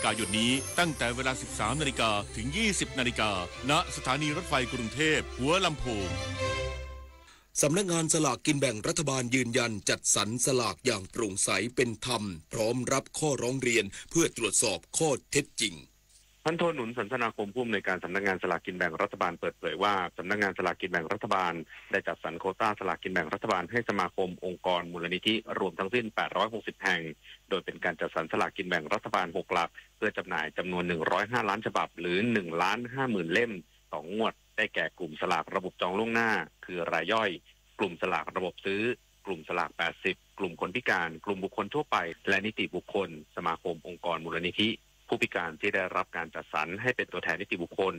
ายนนี้ ตั้งแต่เวลา สิบสามนาฬิกา ถึง ยี่สิบนาฬิกา ณ สถานีรถไฟกรุงเทพ หัวลำโพง สำนักงานสลากกินแบ่งรัฐบาลยืนยันจัดสรรสลากอย่างโปร่งใสเป็นธรรม พร้อมรับข้อร้องเรียนเพื่อตรวจสอบข้อเท็จจริง พันโท หนุน สันทนาคม ผู้อำนวยการสำนักงานสลากกินแบ่งรัฐบาลเปิดเผยว่า สำนักงานสลากกินแบ่งรัฐบาล ได้จัดสรรโควต้าสลากกินแบ่งรัฐบาลให้สมาคม องค์กร มูลนิธิ รวมทั้งสิ้น แปดร้อยหกสิบแห่ง โดยเป็นการจัดสรรสลากกินแบ่งรัฐบาล หก หลัก เพื่อจำหน่ายจำนวน หนึ่งร้อยห้าล้านฉบับ หรือ หนึ่งล้านห้าหมื่นเล่ม ต่องวด ได้แก่กลุ่มสลากระบบจองล่วงหน้า คือรายย่อย กลุ่มสลากระบบซื้อ กลุ่มสลาก แปดสิบ กลุ่มคนพิการ กลุ่มบุคคลทั่วไป และนิติบุคคล สมาคม องค์กร มูลนิธิ ผู้พิการที่ได้รับการจัดสรรให้เป็นตัวแทนนิติบุคคล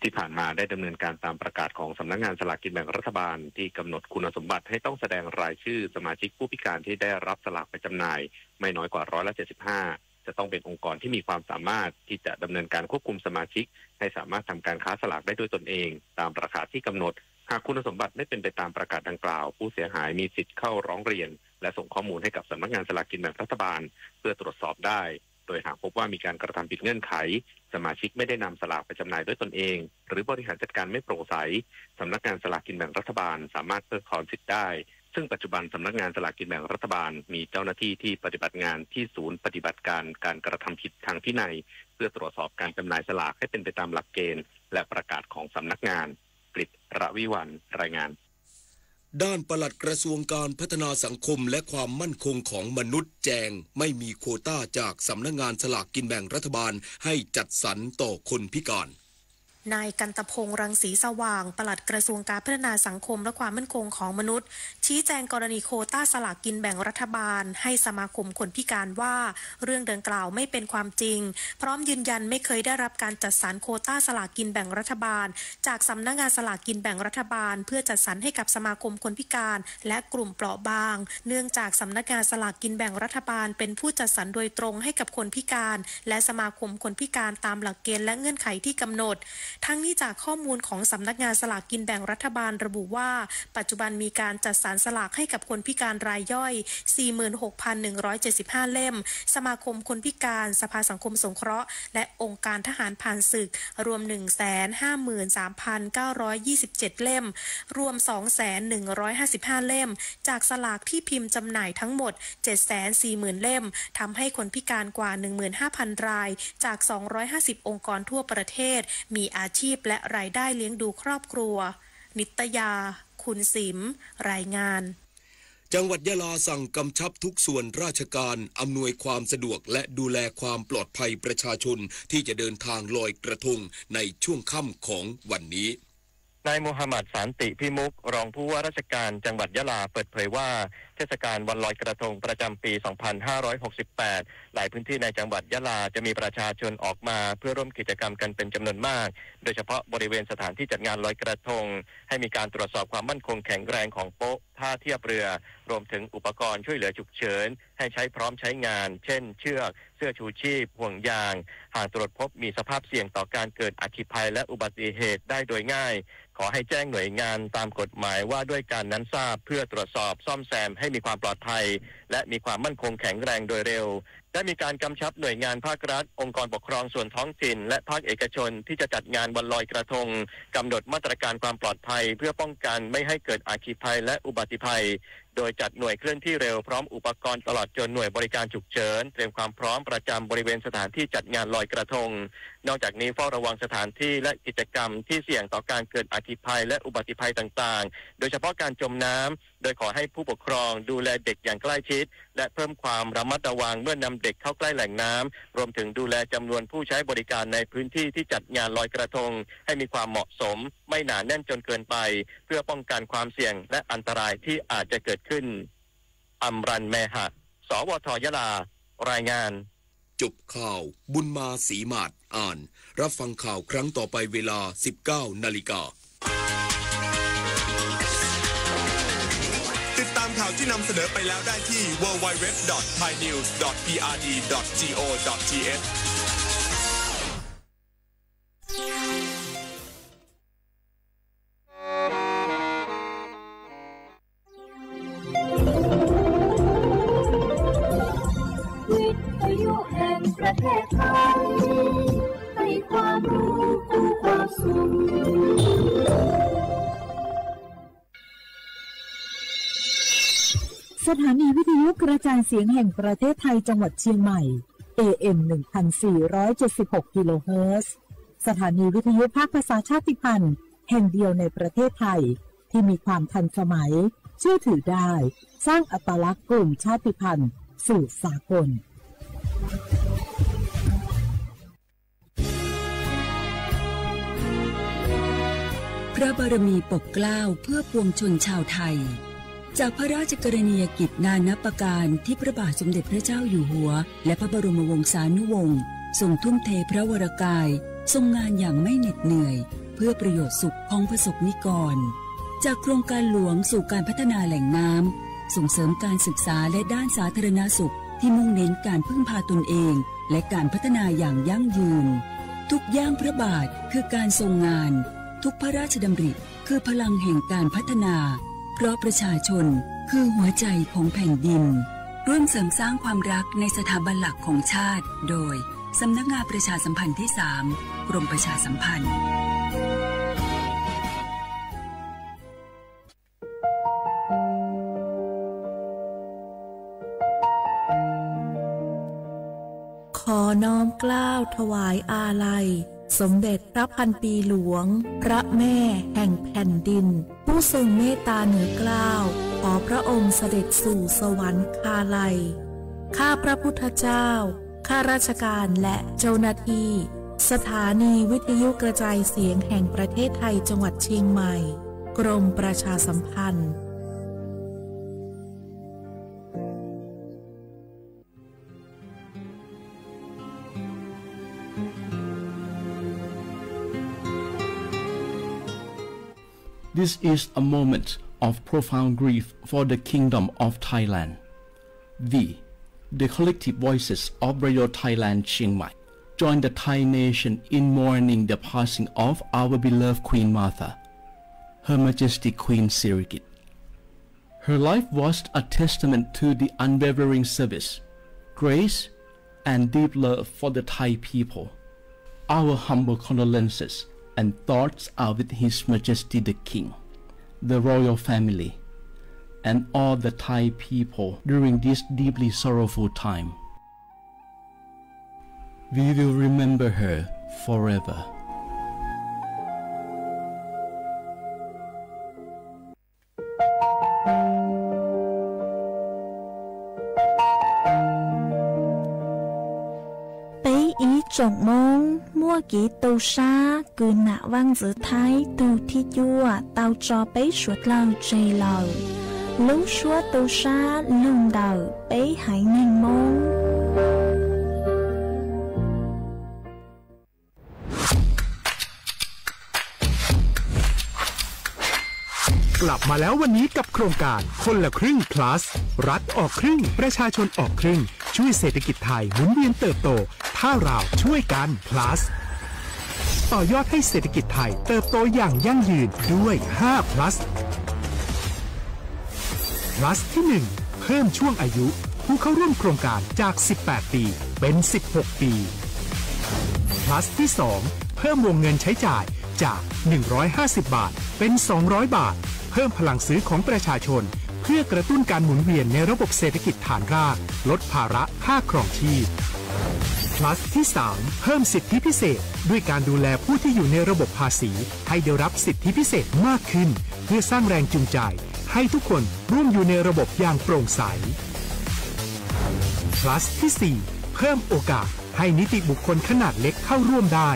ที่ผ่านมาได้ดำเนินการตามประกาศของสำนักงานสลากกินแบ่งรัฐบาล ที่กำหนดคุณสมบัติให้ต้องแสดงรายชื่อสมาชิกผู้พิการที่ได้รับสลากไปจำหน่าย ไม่น้อยกว่า ร้อยละเจ็ดสิบห้า จะต้องเป็นองค์กรที่มีความสามารถที่จะดำเนินการควบคุมสมาชิก ให้สามารถทำการค้าสลากได้ด้วยตนเอง ตามราคาที่กำหนด หากคุณสมบัติไม่เป็นไปตามประกาศดังกล่าว ผู้เสียหายมีสิทธิ์เข้าร้องเรียน และส่งข้อมูลให้กับสำนักงานสลากกินแบ่งรัฐบาล เพื่อตรวจสอบได้ โดยหากพบว่ามีการกระทำผิดเงื่อนไข สมาชิกไม่ได้นำสลากไปจำหน่ายด้วยตนเอง หรือบริหารจัดการไม่โปร่งใส สำนักงานสลากกินแบ่งรัฐบาล สามารถเพิกถอนสิทธิ์ได้ ซึ่งปัจจุบันสำนักงานสลากกินแบ่งรัฐบาล มีเจ้าหน้าที่ที่ปฏิบัติงานที่ศูนย์ปฏิบัติการการกระทำผิดทางวินัย เพื่อตรวจสอบการจำหน่ายสลากให้เป็นไปตามหลักเกณฑ์ และประกาศของสำนักงาน กฤษ รวิวัลย์ รายงาน ด้านปลัดกระทรวงการพัฒนาสังคมและความมั่นคงของมนุษย์แจง ไม่มีโควต้าจากสำนักงานสลากกินแบ่งรัฐบาลให้จัดสรรต่อคนพิการ นายกันตพงษ์ รังสีสว่าง ปลัดกระทรวงการพัฒนาสังคมและความมั่นคงของมนุษย์ ชี้แจงกรณีโควต้าสลากกินแบ่งรัฐบาล ให้สมาคมคนพิการว่า เรื่องดังกล่าวไม่เป็นความจริง พร้อมยืนยันไม่เคยได้รับการจัดสรรโควต้าสลากกินแบ่งรัฐบาล จากสำนักงานสลากกินแบ่งรัฐบาล เพื่อจัดสรรให้กับสมาคมคนพิการ และกลุ่มเปราะบาง เนื่องจากสำนักงานสลากกินแบ่งรัฐบาล เป็นผู้จัดสรรโดยตรงให้กับคนพิการ และสมาคมคนพิการตามหลักเกณฑ์และเงื่อนไขที่กำหนด ทั้งนี้จากข้อมูลของสำนักงานสลากกินแบ่งรัฐบาลระบุว่า ปัจจุบันมีการจัดสรรสลากให้กับคนพิการรายย่อย สี่หมื่นหกพันหนึ่งร้อยเจ็ดสิบห้า เล่ม สมาคมคนพิการ สภาสังคมสงเคราะห์ และองค์การทหารผ่านศึก รวม หนึ่งแสนห้าหมื่นสามพันเก้าร้อยยี่สิบเจ็ด เล่ม รวม สองแสนหนึ่งร้อยห้าสิบห้า เล่ม จากสลากที่พิมพ์จำหน่ายทั้งหมด เจ็ดแสนสี่หมื่น เล่ม ทำให้คนพิการกว่า หนึ่งหมื่นห้าพัน ราย จาก สองร้อยห้าสิบ องค์กรทั่วประเทศ มีอาชีพและรายได้เลี้ยงดูครอบครัว นิตยา คุณสิม รายงาน จังหวัดยะลาสั่งกำชับทุกส่วนราชการอำนวยความสะดวกและดูแลความปลอดภัยประชาชนที่จะเดินทางลอยกระทงในช่วงค่ำของวันนี้ นายมูฮัมหมัด สันติพิมุก รองผู้ว่าราชการจังหวัดยะลาเปิดเผยว่า เทศกาลวันลอยกระทงประจำปี สองพันห้าร้อยหกสิบแปด หลายพื้นที่ในจังหวัดยะลาจะมีประชาชนออกมาเพื่อร่วมกิจกรรมกันเป็นจำนวนมาก โดยเฉพาะบริเวณสถานที่จัดงานลอยกระทง ให้มีการตรวจสอบความมั่นคงแข็งแรงของโป๊ะท่าเทียบเรือ รวมถึงอุปกรณ์ช่วยเหลือฉุกเฉิน ให้ใช้พร้อมใช้งาน เช่น เชือก เสื้อชูชีพ ห่วงยาง หากตรวจพบมีสภาพเสี่ยงต่อการเกิดอัคคีภัยและอุบัติเหตุได้โดยง่าย ขอให้แจ้งหน่วยงานตามกฎหมายว่าด้วยการนั้นทราบ เพื่อตรวจสอบซ่อมแซมให้มีความปลอดภัย และมีความมั่นคงแข็งแรงโดยเร็ว ได้มีการกำชับหน่วยงานภาครัฐ องค์กรปกครองส่วนท้องถิ่น และภาคเอกชนที่จะจัดงานวันลอยกระทง กำหนดมาตรการความปลอดภัย เพื่อป้องกันไม่ให้เกิดอัคคีภัยและอุบัติภัย โดยจัดหน่วยเคลื่อนที่เร็วพร้อมอุปกรณ์ตลอดจนหน่วยบริการฉุกเฉิน เตรียมความพร้อมประจำบริเวณสถานที่จัดงานลอยกระทง นอกจากนี้เฝ้าระวังสถานที่และกิจกรรมที่เสี่ยงต่อการเกิดอัคคีภัยและอุบัติภัยต่างๆ โดยเฉพาะการจมน้ำ โดยขอให้ผู้ปกครองดูแลเด็กอย่างใกล้ชิด และเพิ่มความระมัดระวังเมื่อนำเด็กเข้าใกล้แหล่งน้ำ รวมถึงดูแลจำนวนผู้ใช้บริการในพื้นที่ที่จัดงานลอยกระทง ให้มีความเหมาะสม ไม่หนาแน่นจนเกินไป เพื่อป้องกันความเสี่ยงและอันตรายที่อาจจะเกิดขึ้น อัมรัน แมหะ สวท ยะลา รายงาน จบข่าว บุญมาศรีหมาดอ่าน รับฟังข่าวครั้งต่อไปเวลา สิบเก้านาฬิกา ติดตามข่าวที่นำเสนอไปแล้วได้ที่ ดับเบิลยู ดับเบิลยู ดับเบิลยู ดอท ไทยนิวส์ ดอท พีอาร์ดี ดอท จี โอ ดอท ที เอช สถานีวิทยุกระจายเสียงแห่งประเทศไทยจังหวัดเชียงใหม่ เอ เอ็ม หนึ่งพันสี่ร้อยเจ็ดสิบหก กิโลเฮิรตซ์ สถานีวิทยุภาคภาษาชาติพันธุ์แห่งเดียวในประเทศไทย ที่มีความทันสมัย เชื่อถือได้ สร้างอัตลักษณ์กลุ่มชาติพันธุ์สู่สากล พระบารมีปกเกล้าเพื่อปวงชนชาวไทย จากพระราชกรณียกิจนานับประการที่พระบาทสมเด็จพระเจ้าอยู่หัว และพระบรมวงศานุวงศ์ทรงทุ่มเทพระวรกาย ทรงงานอย่างไม่เหน็ดเหนื่อย เพื่อประโยชน์สุขของประสบนิกร จากโครงการหลวงสู่การพัฒนาแหล่งน้ำ ส่งเสริมการศึกษาและด้านสาธารณสุขที่มุ่งเน้นการพึ่งพาตนเอง และการพัฒนาอย่างยั่งยืน ทุกย่างพระบาทคือการทรงงาน ทุกพระราชดำริคือพลังแห่งการพัฒนา เพราะประชาชนคือหัวใจของแผ่นดิน ร่วมเสริมสร้างความรักในสถาบันหลักของชาติ โดย สำนักงานประชาสัมพันธ์ที่สาม กรมประชาสัมพันธ์ ขอน้อมเกล้าถวายอาลัย สมเด็จพระพันปีหลวง พระแม่แห่งแผ่นดิน ผู้ทรงเมตตาเหนือเกล้า ขอพระองค์เสด็จสู่สวรรคาลัย ข้าพระพุทธเจ้า ข้าราชการและเจ้าหน้าที่ สถานีวิทยุกระจายเสียงแห่งประเทศไทยจังหวัดเชียงใหม่ กรมประชาสัมพันธ์ This is a moment of profound grief for the Kingdom of Thailand. We, the collective voices of Radio Thailand Chiang Mai, join the Thai nation in mourning the passing of our beloved Queen Mother, Her Majesty Queen Sirikit. Her life was a testament to the unwavering service, grace, and deep love for the Thai people. Our humble condolences and thoughts are with His Majesty the King, the royal family, and all the Thai people during this deeply sorrowful time. We will remember her forever. ปี๊อีจ๋งโม้ง มั่วกีตูซา คือหน้าวังเสือไทย ถูกที่จั่วเตาจอเป๊ะสวดเล่าเจลา ลูกชั่วตูซา ลุ่มเดา เป๊ะหายแมงโม้ง กลับมาแล้ววันนี้กับโครงการคนละครึ่ง plus รัฐออกครึ่ง ประชาชนออกครึ่ง ช่วยเศรษฐกิจไทยหมุนเวียนเติบโต ถ้าเราช่วยกัน plus ต่อยอดให้เศรษฐกิจไทยเติบโตอย่างยั่งยืนด้วย ห้า plus plus ที่ หนึ่ง เพิ่มช่วงอายุผู้เข้าร่วมโครงการจาก สิบแปด ปี เป็น สิบหก ปี plus ที่ สอง เพิ่มวงเงินใช้จ่ายจาก หนึ่งร้อยห้าสิบ บาท เป็น สองร้อย บาท เพิ่มพลังซื้อของประชาชน เพื่อกระตุ้นการหมุนเวียนในระบบเศรษฐกิจฐานราก ลดภาระค่าครองชีพ plus ที่ สาม เพิ่มสิทธิพิเศษ ด้วยการดูแลผู้ที่อยู่ในระบบภาษี ให้ได้รับสิทธิพิเศษมากขึ้น เพื่อสร้างแรงจูงใจ ให้ทุกคนร่วมอยู่ในระบบอย่างโปร่งใส plus ที่ สี่ เพิ่มโอกาสให้นิติบุคคลขนาดเล็กเข้าร่วมได้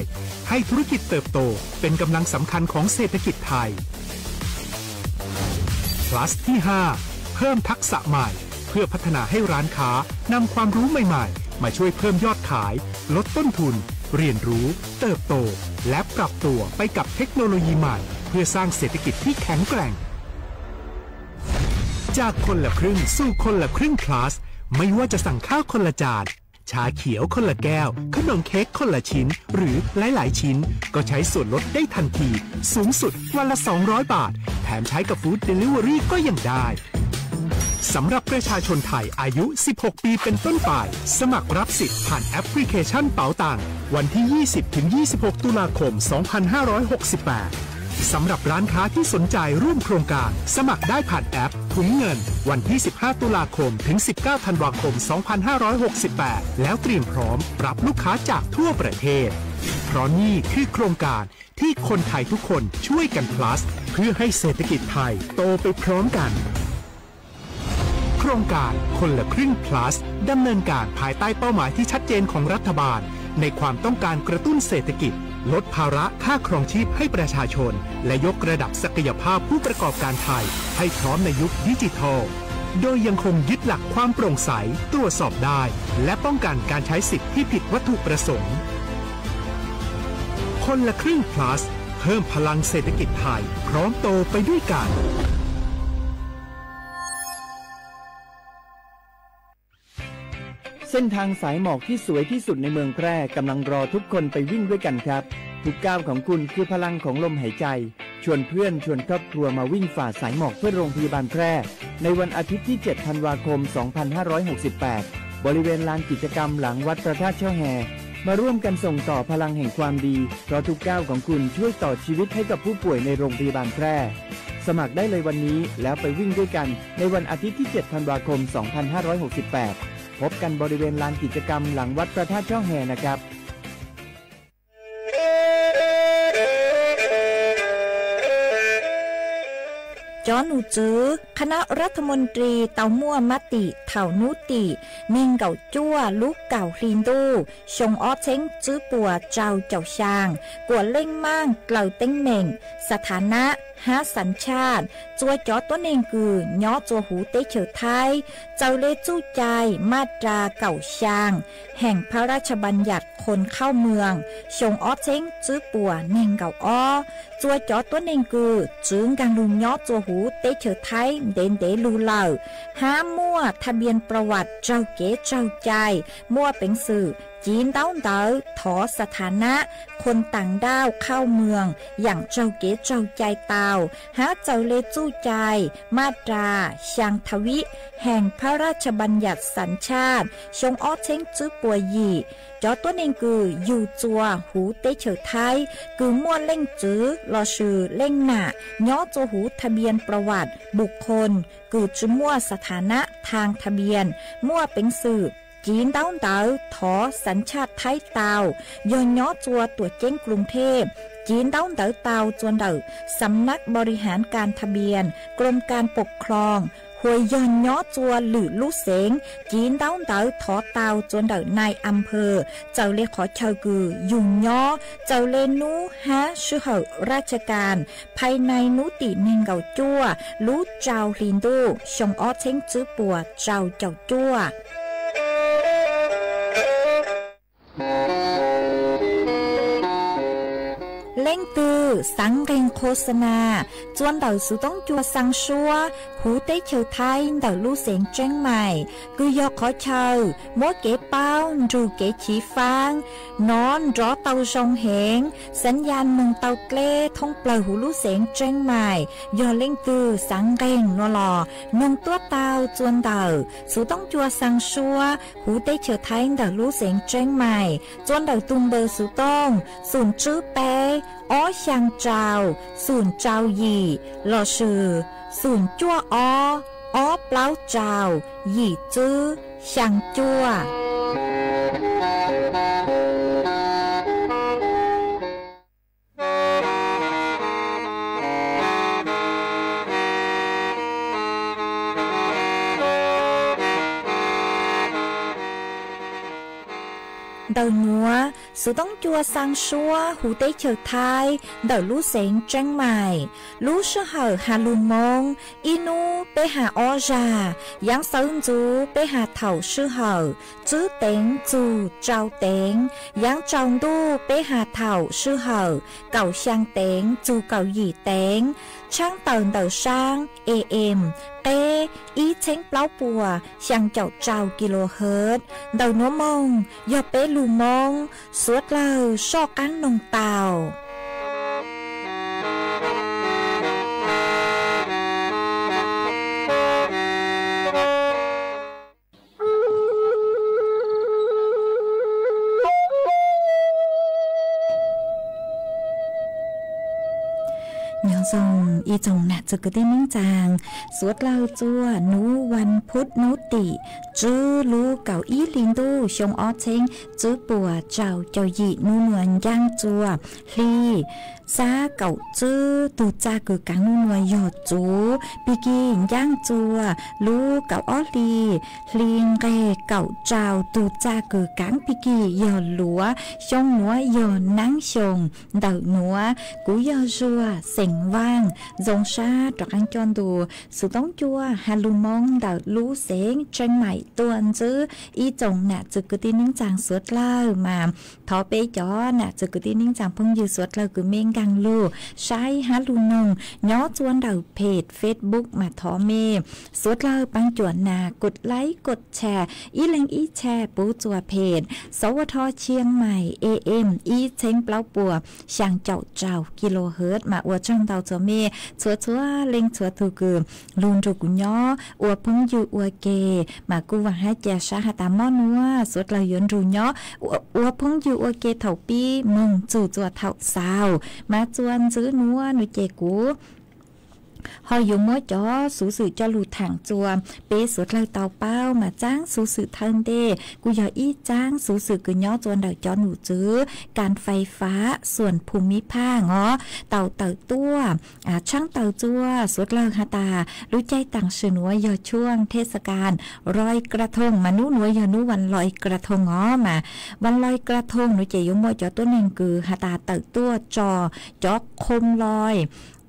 ให้ธุรกิจเติบโตเป็นกำลังสำคัญของเศรษฐกิจไทย plus ที่ ห้า เพิ่มทักษะใหม่ เพื่อพัฒนาให้ร้านค้านำความรู้ใหม่ๆ มาช่วยเพิ่มยอดขาย ลดต้นทุน เรียนรู้ เติบโต และปรับตัวไปกับเทคโนโลยีใหม่ เพื่อสร้างเศรษฐกิจที่แข็งแกร่ง จากคนละครึ่งสู่คนละครึ่ง plus ไม่ว่าจะสั่งข้าวคนละจาน ชาเขียวคนละแก้ว ขนมเค้กคนละชิ้น หรือหลายๆ ชิ้น ก็ใช้ส่วนลดได้ทันที สูงสุดวันละ สองร้อย บาท แถมใช้กับ Food Delivery ก็ยังได้ สำหรับประชาชนไทยอายุ สิบหก ปีเป็นต้นไป สมัครรับสิทธิ์ผ่านแอปพลิเคชันเป๋าตัง วันที่ ยี่สิบ ถึง ยี่สิบหก ตุลาคม สองพันห้าร้อยหกสิบแปด สำหรับร้านค้าที่สนใจร่วมโครงการ สมัครได้ผ่านแอปถุงเงิน วันที่ สิบห้า ตุลาคม ถึง สิบเก้า ธันวาคม สองพันห้าร้อยหกสิบแปด แล้วเตรียมพร้อมรับลูกค้าจากทั่วประเทศ เพราะนี่คือโครงการที่คนไทยทุกคนช่วยกัน plus เพื่อให้เศรษฐกิจไทยโตไปพร้อมกัน โครงการคนละครึ่ง plus ดำเนินการภายใต้เป้าหมายที่ชัดเจนของรัฐบาล ในความต้องการกระตุ้นเศรษฐกิจ ลดภาระค่าครองชีพให้ประชาชน และยกระดับศักยภาพผู้ประกอบการไทย ให้พร้อมในยุคดิจิทัล โดยยังคงยึดหลักความโปร่งใส ตรวจสอบได้ และป้องกันการใช้สิทธิ์ที่ผิดวัตถุประสงค์ คนละครึ่ง plus เพิ่มพลังเศรษฐกิจไทย พร้อมโตไปด้วยกัน เส้นทางสายหมอกที่สวยที่สุดในเมืองแพร่กำลังรอทุกคนไปวิ่งด้วยกันครับ ทุกก้าวของคุณคือพลังของลมหายใจ ชวนเพื่อนชวนครอบครัวมาวิ่งฝ่าสายหมอกเพื่อโรงพยาบาลแพร่ ในวันอาทิตย์ที่ เจ็ด ธันวาคม สองพันห้าร้อยหกสิบแปด บริเวณลานกิจกรรมหลังวัดพระธาตุช่อแฮ มาร่วมกันส่งต่อพลังแห่งความดี เพราะทุกก้าวของคุณช่วยต่อชีวิตให้กับผู้ป่วยในโรงพยาบาลแพร่ สมัครได้เลยวันนี้แล้วไปวิ่งด้วยกันในวันอาทิตย์ที่ เจ็ด ธันวาคม สองพันห้าร้อยหกสิบแปด พบกันบริเวณลานกิจกรรมหลังวัดพระธาตุช่อแฮนะครับ Cov num tswv คณะรัฐมนตรี tau muaj mab tim thaum hnub tim neeg nkaum cuaj lub kaum hli ntuj xyoo ob txheeb tswb puas rau caum xyaa, kuam leej maaj dlaws teeb meem, สถานะ hab สัญชาติ txua cov tuab neeg kws nyob txua huv teb chaws Thaib, txaws le txuj cai maj ras kaum xyaa แห่งพระราชบัญญัติคนเข้าเมือง xyoo ob txheeb tswb puas neeg nkaum ob. Txua cov tuab neeg kws txwv nkaag lug nyob txua huv teb chaws Thaib ntev ntev lug lawm, hab muaj ทะเบียนประวัติ raug kev tsaug cai, muaj peev xwm civ ntaub ntawv thov สถานะ คนต่างด้าวเข้าเมือง yaam raug kev tsaug cai tau, hab txaws le txuj cai maj ras xyaa thav ib แห่งพระราชบัญญัติสัญชาติ xyoo ob txheeb tswb puas yim. Cov tuab neeg kws yug txua huv teb chaws Thaib kws muaj leej txwv lossis leej nam nyob txua huv ทะเบียนประวัติบุคคล kws tsi muaj สถานะ ทางทะเบียน, muaj peev xwm civ ntaub ntawv thov สัญชาติ Thaib tau, yog nyob txua tuam ceeb กรุงเทพ civ ntaub ntawv tau txua ntawm สำนักบริหารการทะเบียน กรมการปกครอง hua yog nyob txua lwm lub xeev civ ntaub ntawv thov tau txua ntawm นายอำเภอ txawm le qhov chaw kws yug nyob, txawm le nub hab sij hawm ราชการ ภายใน hnub tim neeg nkaum cuaj lub rau hli ntuj xyoo ob txheeb tswb puas rau caum cuaj. Leej twg xaav nqeeg โฆษณา txua ntawm xuv toob cua xaa suab huv teb chaws Thaib ntawm lub xeev Tseeb Mais, kws yog qhov chaw muab kev paub nrug kev chiv faab nov nrov tau zoo heev, สัญญาณ moog tau dleb thoob plawg huv lub xeev Tseeb Mais. Yog leej twg xaav nqeeg nuav los noog tuab tau txua ntawm xuv toob cua xaa suab huv teb chaws Thaib ntawm lub xeev Tseeb Mais, txua ntawm tug npawb xuv tooj xum tswb peb ob xyaa rau xum rau yim lossis xum cuaj ob ob plaub rau yim tswb xyaa cuaj. Ntawm nuav, xuv toob cua xaa suab huv teb chaws Thaib ntawm lub xeev Tseeb Mais, lub sij hawm has lug Moob, ib nub peb has ob zag, yaav sawv ntxuv peb has thaum sij hawm tswb teev txug rau teev, yaav tsaus ntuj peb has thaum sij hawm kaum xyaa teev txug kaum yim teev, tshaab tawm ntawm saab A M qeb ib txheeb plaub puas xyaa caum rau kilohertz. Ntawm nuav moog yog peb lug Moob, suav dlawg soj qaab noog tau. Nyob zoo ib tsoom nam txwv kwv tij neej tsaa, suav dlawg txua nub vas phuv nub tim tswb lub kaum ib hli ntuj xyoo ob txheeb tswb puas rau caum yim nub nua ncaaj txua hli xab kaum tswb tug txaj kws kaav nub nua yog txuv pig kig ncaaj txua lub kaum ob hli, hli nqeg kaum rau tug txaj kws kaav pig kig yog luav, xyoo nuav yog naab xyoo ntawm nuav. Kuv yog Zuag xeem Vaaj, zoo sab rov qaab coj ntu xuv toob cua has lug Moob ntawm lub xeev Tseeb Maim tuaj ntsib ib tsoom nam txwv kwv tij neej tsaa suav dlawg mas thov peb cov nam txwv kwv tij neej tsaa phooj ywg suav dlawg kws mej nkaag lug saib hab lug noog nyob txua ntawm peg Facebook mas thov mej suav dlawg paab cuam nas kod laib kod tshaj ib leeg ib tshaj puv txua peg Sawv Ua Dho Chiang Mai A M ib txheeb plaub puas xyaa caum rau kilohertz mas ua tsaug ntau txhua mej txhua txhua leej txhua tug kws lug nrug kuv nyob ua phooj ywg ua ke. Mas kuj vaam hab ca sab has tas mob nuav suav dlawg yuav nrug nyob ua phooj ywg ua ke thaum pib moog txug txua thaum xaus. Mas txua ntswb nuav nua ces kuv ho yuav muab cov xuv xwm coj lug thaam txua peb suav dlawg tau paub. Mas txaab xuv xwm thawj ntej kuj yog ib txaab xuv xwm kws nyob txua ntawm cov num txwv kas fais fab xuam Phu Mib Phaaj os tau tawm tuaj tshaab taw txua suav dlawg has tas lub caij taam sim nuav yog tshuaj thej xa kas Loi Kra Thoo mas nub nuav yog nub Vas Loi Kra Thoo os mas Vas Loi Kra Thoo nua ces yuav muaj cov tuab neeg kws has tas tawm tuaj tso cov khoo loi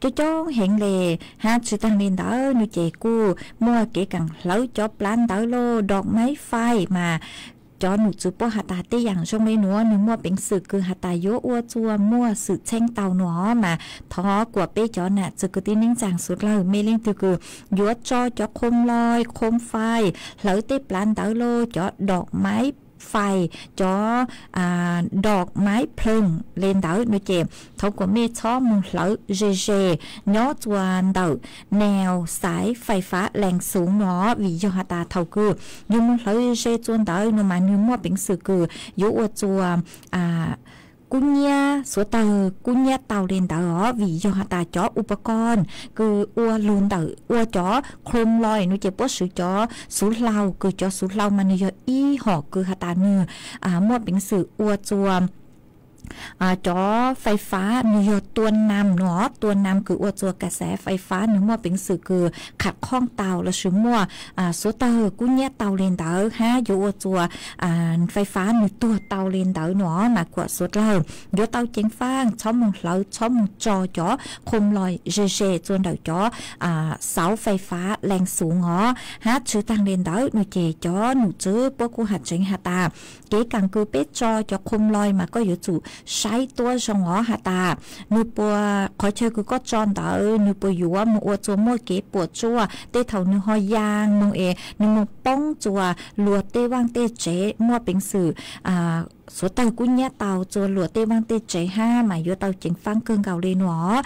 coob coob heev le. Hab tsi taag le ntawd nua ces kuj muaj kev kaam hlawv cov plav ntawv lauj, dog maib fais mas cov num txwv puab has tas tej yaam zoo le nuav nwg muaj peev xwm kws has tas yuav ua txua muaj xwm txheej tau nua os mas thov kuas peb cov nam txwv kwv tij neej tsaa suav dlawg mej leej twg kws yuav tso cov khoo loi khoo fais hlawv tej plav ntawv lauj, cov dog maib fais, cov dog maib plhooj le ntawd nua ces thov kuas mej txhob moog hlawv ze ze nyob txua ntawm neo xaiv fais fab lees xuv nua vim yog has tas thaum kws yug moog hlawv ze txua ntawd nua mas nwg muaj peev xwm kws yuav ua txua kub nyiab, xuav tawg kub nyiab tau le ntawd os vim yog has tas cov upakorn kws ua lug ntawm ua cov khoo loi nua ces puab swv cov xuv hlau kws cov xuv hlau mas nwg yog ib hom kws has tas nwg muaj peev xwm ua txua cov fais fab nwg yog tua nam nua, tua nam kws ua txua kas xav fais fab nwg muaj peev xwm kws qham qhooj tau lossis muaj xuav tawg kub nyiab tau le ntawd hab yuav ua txua fais fab nwg tuag tau le ntawd nua mas kuas suav dlawg yuav tau ceev faaj txhob moog hlawv txhob moog tso cov khoo loi ze ze txua ntawm cov xauv fais fab lees xuv os. Hab tsi taag le ntawd nua ces cov num txwv puab kuj has tseev has tas kev kaam kws peb tso cov khoo loi mas koj yuav tsum saib tuab zoo os has tas nwg puas, qhov chaw kws koj tso ntawd nwg puas yuav moog ua txua muaj kev puam tsuaj. Tej thaum nwg ho yaa moog es nwg moog poob txua luag tej vaaj tej tsev, muaj peev xwm xuav tawg kub nyiab tau txua luag tej vaaj tej tsev hab mas yuav tau ceev faaj kawg nkaus le nua.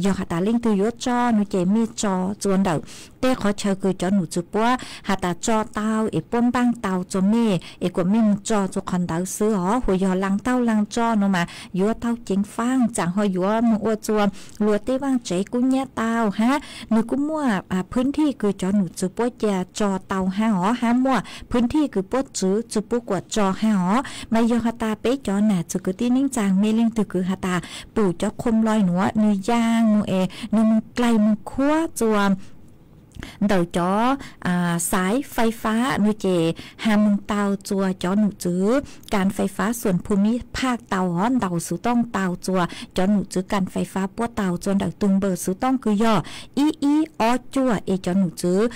Yog has tas leej twg yuav tso nua ces mej tso txua ntawm tej qhov chaw kws cov num txwv puab has tas tso tau es puab npaaj tau txua mej es kuas mej moog tso txua qhov ntawd xwb os. Huas yog laas taug laas tso nua mas yuav tau ceev faaj, tsaam ho yuav moog ua txua luag tej vaaj tsev kub nyiab tau hab nwg kuj muaj phwv thij kws cov num txwv puab ca tso tau hab os, hab muaj phwv thij kws puab tswv tsi pub kuas tso hab os. Mas yog has tas peb cov nam txwv kwv tij neej tsaa mej leej twg kws has tas pum cov khoo loi nua nwg yaa moog es nwg moog dlaig moog khuab txua ntawm cov xaiv fais fab nua ces has moog tau txua cov num txwv kas fais fab xuam Phu Mib Phaaj tau os, ntaus xuv tooj tau txua cov num txwv kas fais fab puab tau txua ntawm tug npawb xuv tooj kws yog ib ib ob cuaj es cov num txwv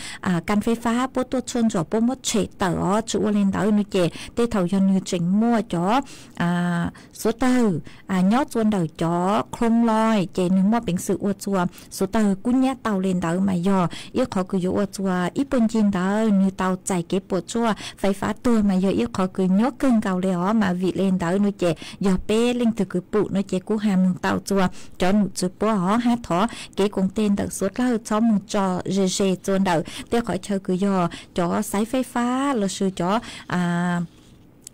kas fais fab puab tuaj tshuaj ntsuam puab muab tshem tawm os. Tsi ua le ntawd nua ces tej thaum yog nwg tseem muaj cov xuav tawg nyob txua ntawm cov khoo loi ces nwg muaj peev xwm ua txua xuav tawg kub nyiab tau le ntawd mas yog ib qhov kws yuav ua txua ib puag ncig ntawd nwg tau txais kev puam tsuaj, fais fab tuag mas yog ib qhov kws nyuab kawg nkaus le os. Mas vim le ntawd nua ces yog peb leej twg kws pum nua ces kuj has moog tau txua cov num txwv puab os hab thov kev koom teg ntawm suav dlawg txhob moog tso ze ze txua ntawm tej qhov chaw kws yog cov xaiv fais fab lossis cov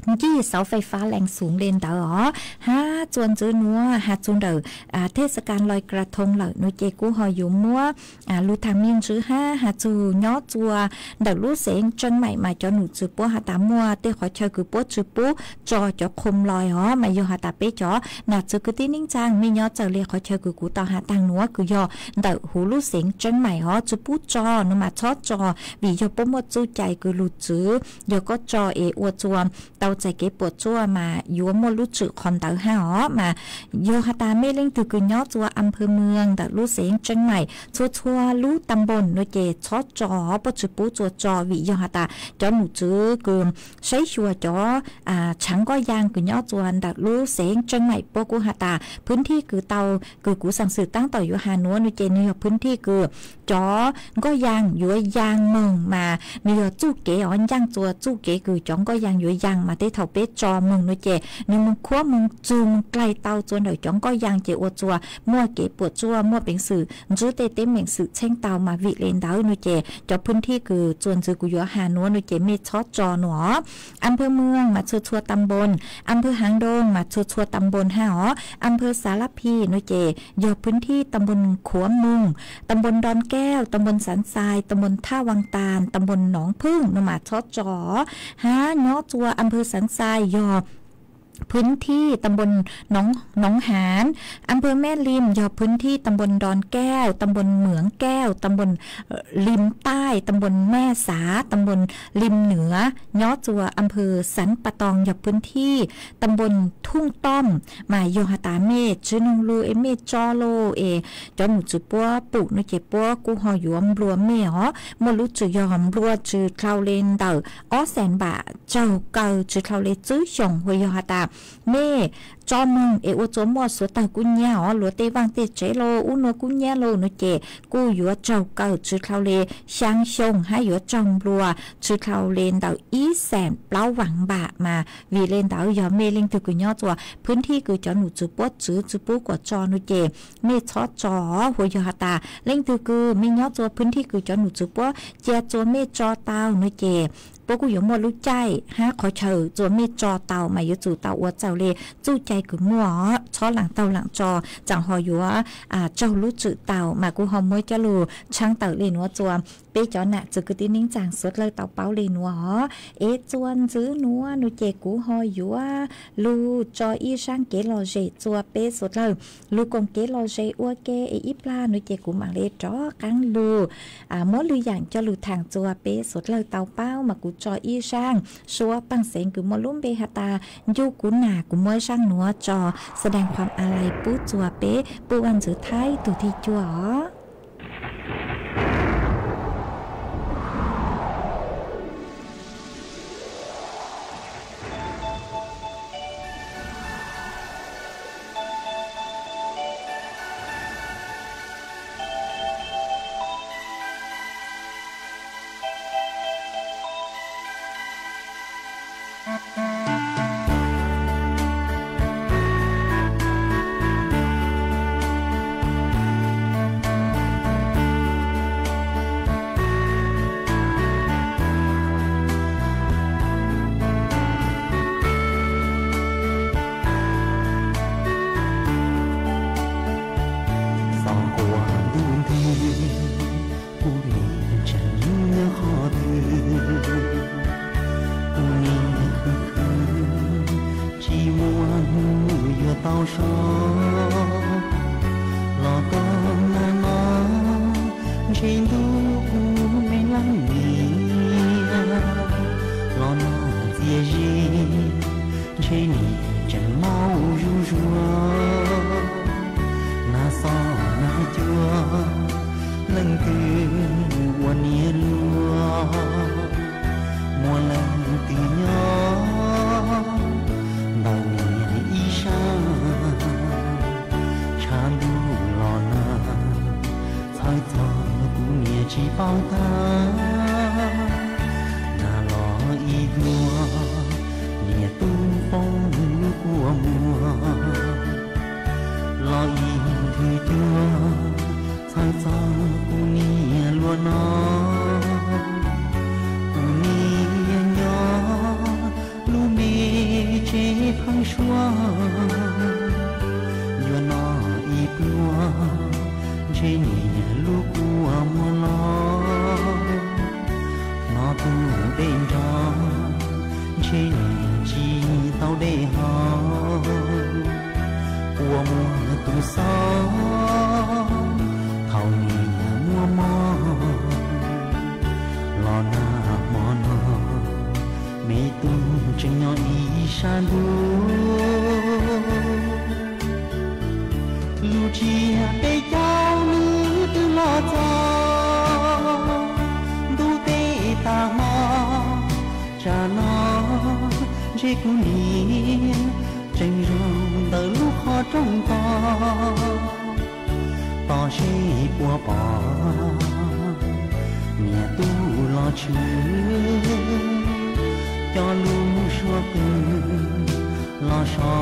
ncig xauv fais fab lees xus le ntawd os. Hab txuas ntxiv nuav has txug ntawm thej xa kas lois kra thoo lawm no ces kuv ho yuav muab lug thaam me ntsis hab has txug nyob txuas ntawm lub xeev Tseeb Maim mas cov num tswv puab has tas muaj tej qhov chaw kws puab tsi pub tso cov qhoo lois os, mas yog has tas peb cov nam txwv kwv tij neej tsaa mej nyob txawv le qhov chaw kws kuv tau has taag nuav kws yog ntawm huv lub xeev Tseeb Maim os, tsi pub tso no mas txhob tso, vim yog puab muaj txuj cai kws lug tswv yog koj tso es ua txuas tau txais kev puam tsuaj mas yuav muaj lub tswv qhov ntawd hab os. Mas yog has tas mej leej twg kws nyob txuas a phawv mws ntawm lub xeev Tseeb Maim txhua txhua lub ta npoos no ces txhob tso, puab tsi pub txuas tso vim yog has tas cov num tswv kws saib xyuas cov tshaav nkoj yaa kws nyob txuas ntawm lub xeev Tseeb Maim puab kuj has tas phwv thij kws tau kws kuv xaam xwm taab tom yuav has nuav no ces nwg yog phwv thij kws cov nkoj yaa yuav yaa moog mas nwg yog txuj kev os, ncaaj txuas txuj kev kws cov nkoj yaa yuav yaa mas tej thaum peb tso moog no ces nwg moog khuab moog txug moog dlaig tau txuas ntawm cov nkoj yaa ces ua txuas muaj kev puam tsuaj, muaj peev xwm ntsib tej teeb meem xwm txheej tau mas vim le ntawd no ces cov phwv thij kws txuas ntxiv kuv yuav has nuav no ces mej txhob tso nuav. A phawv mws mas txhua txhua ta npoos, a phawv Haav Doog mas txhua txhua ta npoos hab os. A phawv Xav Lab Phis no ces yog phwv thij ta npoos Khuav Moog, ta npoos Nroo Kaaj, ta npoos Xaav Xais, ta npoos Thaj Vaas Tas, ta npoos Noov Phwj no mas txhob tso. Hab nyob txuas a phawv Xaav Xais yog phwv thij ta npoos Noov Haav, a phawv Meb Lim yog phwv thij ta npoos Nroo Kaaj, ta npoos Mws Kaaj, ta npoos Lim Taij, ta npoos Mej Xav, ta npoos Lim Nwm, nyob txuas a phawv Xaav Pas Toos yog phwv thij ta npoos Thooj Toom. Mas yog has tas mej tsi noog lug es mej tso lug es cov num tswv puab pum no ces puab kuj ho yuav nplua mej os. Muaj lub tswv yog nplua tsi dlhau le ntawm ob xees npam, tsaug kaw tsi dlhau le tswb xyoos. Ua yog has tas mej tso moog es ua txuas muaj xuav tawg kub nyiab os, luas tej vaaj tej tsev lug ub nuav kub nyiab lug no ces kuj yuav tsaug kaw tsi dlhau le xyaa xyoo hab yuav tsaug nplua tsi dlhau le ntawm ib xees plaub vaag npam. Mas vim le ntawd yog mej leej twg kws nyob txuas phwv thij kws cov num tswv puab tswv tsi pub kuas tso no ces mej txhob tso. Ua yog has tas leej twg kws mej nyob txuas phwv thij kws cov num tswv puab cia txuas mej tso tau no ces puab kuj yuav muaj lub caij hab qhov chaw txuas mej tso tau mas yuav tsum tau ua txaus le txuj cai kws muaj os. Txhob laam taug laam tso, tsaam ho yuav tsaug lub tswv tau. Mas kuv ho muab coj lug tshaaj tawm le nuav txuas peb cov nam txwv kwv tij neej tsaa suav dlawg tau paub le nuav os. Es txuas ntxiv nuav no ces kuv ho yuav lug tso ib zaaj kev lom zem txuas peb suav dlawg lug koom kev lom zem ua ke es ib plag no ces kuv maam le rov qaab lug muab lwm yaam coj lug thaam txuas peb suav dlawg tau paub. Mas kuv tso ib zaaj suab paaj xeev kws muaj lub npe has tas Ncu Kuv Nam, kuv muab zaaj nuav tso แสดงความอาลัย pub txuas peb Puj Vaj Ntxwv Thaib tug thij cuaj os. Txog ntua ntuj nti, kuv nim tseem nyob qhov twg, kuv nim khwv khwv, tsis muaj hnub yuav tau so. Los koj nag no, ntshe ntuj kuv me leej niam, los no txias ze, ntshe nim tseem maub zuj zus. Nag xob nag cua, leej twg ua niam luag, muaj leej twg nyob ntawm niam ib sab. Tshav ntuj los nag, txhawj txog kuv niam tsis paub tag. Nag los ib duag, niam tub poob lub kua muag, los ib nthwv cuag, txhawj txog kuv niam luag no. Kuv niam nyob lub npe Xav thaum niam muaj mob los nag hmo no, me tub tseem nyob ib sab ntuj. Lub tsiab peb caug nws twb los txog ntuj teb tag hmo, tsam no ntshe kuv niam tseem zaum ntawm lub qhov rooj tos. Tos seb puas pom niam tub los tshwm, coj lub suab qw los so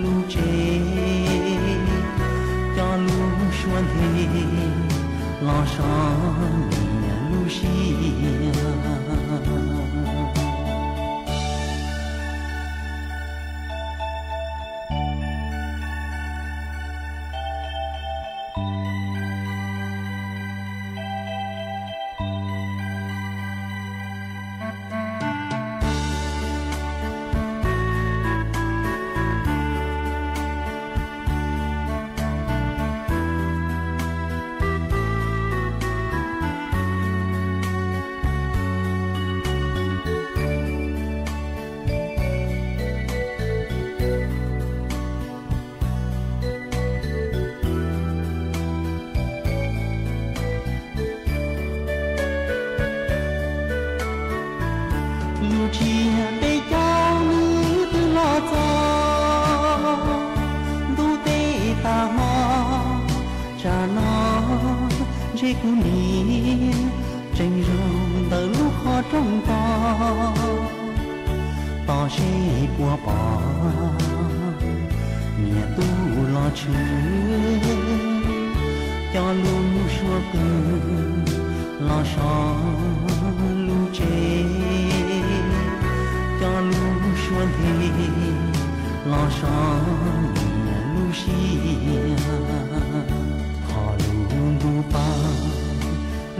lub tsev, coj lub suab nthe los so niam lub siab. Lub tsiab peb caug nws twb los txog ntuj teb tag hmo, tsam no ntshe kuv niam tseem zaum ntawm lub qhov rooj tos. Tos seb puas pom niam tub los tshwm, coj lub suab qw los so lub tsev, coj lub suab nthe los so niam lub siab. Qhov lub ntuj pab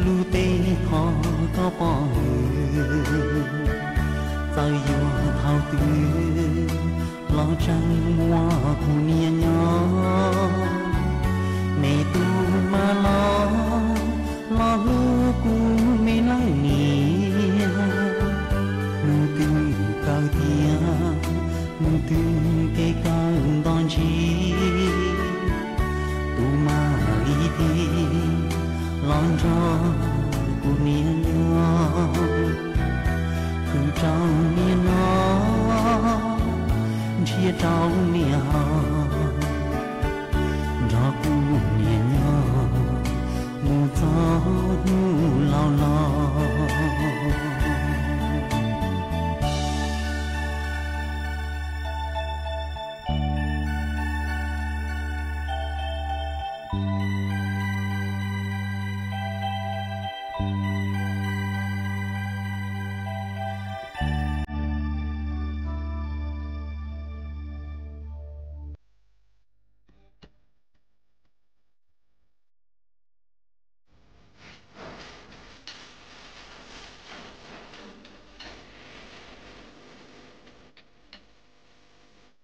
lub teb thov koj pov hwm, txawm yuav thaum twg los tseem muaj kuv niam nyob. Me tub maj los, los hlub kuv me leej niam. Hnub twg kawg tiag, hnub twg kev kawg nto ntsis, tus maj ib teg los nrog kuv niam nyob. Khwv rau niam noj, nrhiav rau niam haus, nrog kuv niam nyob mus txog hnub laus los.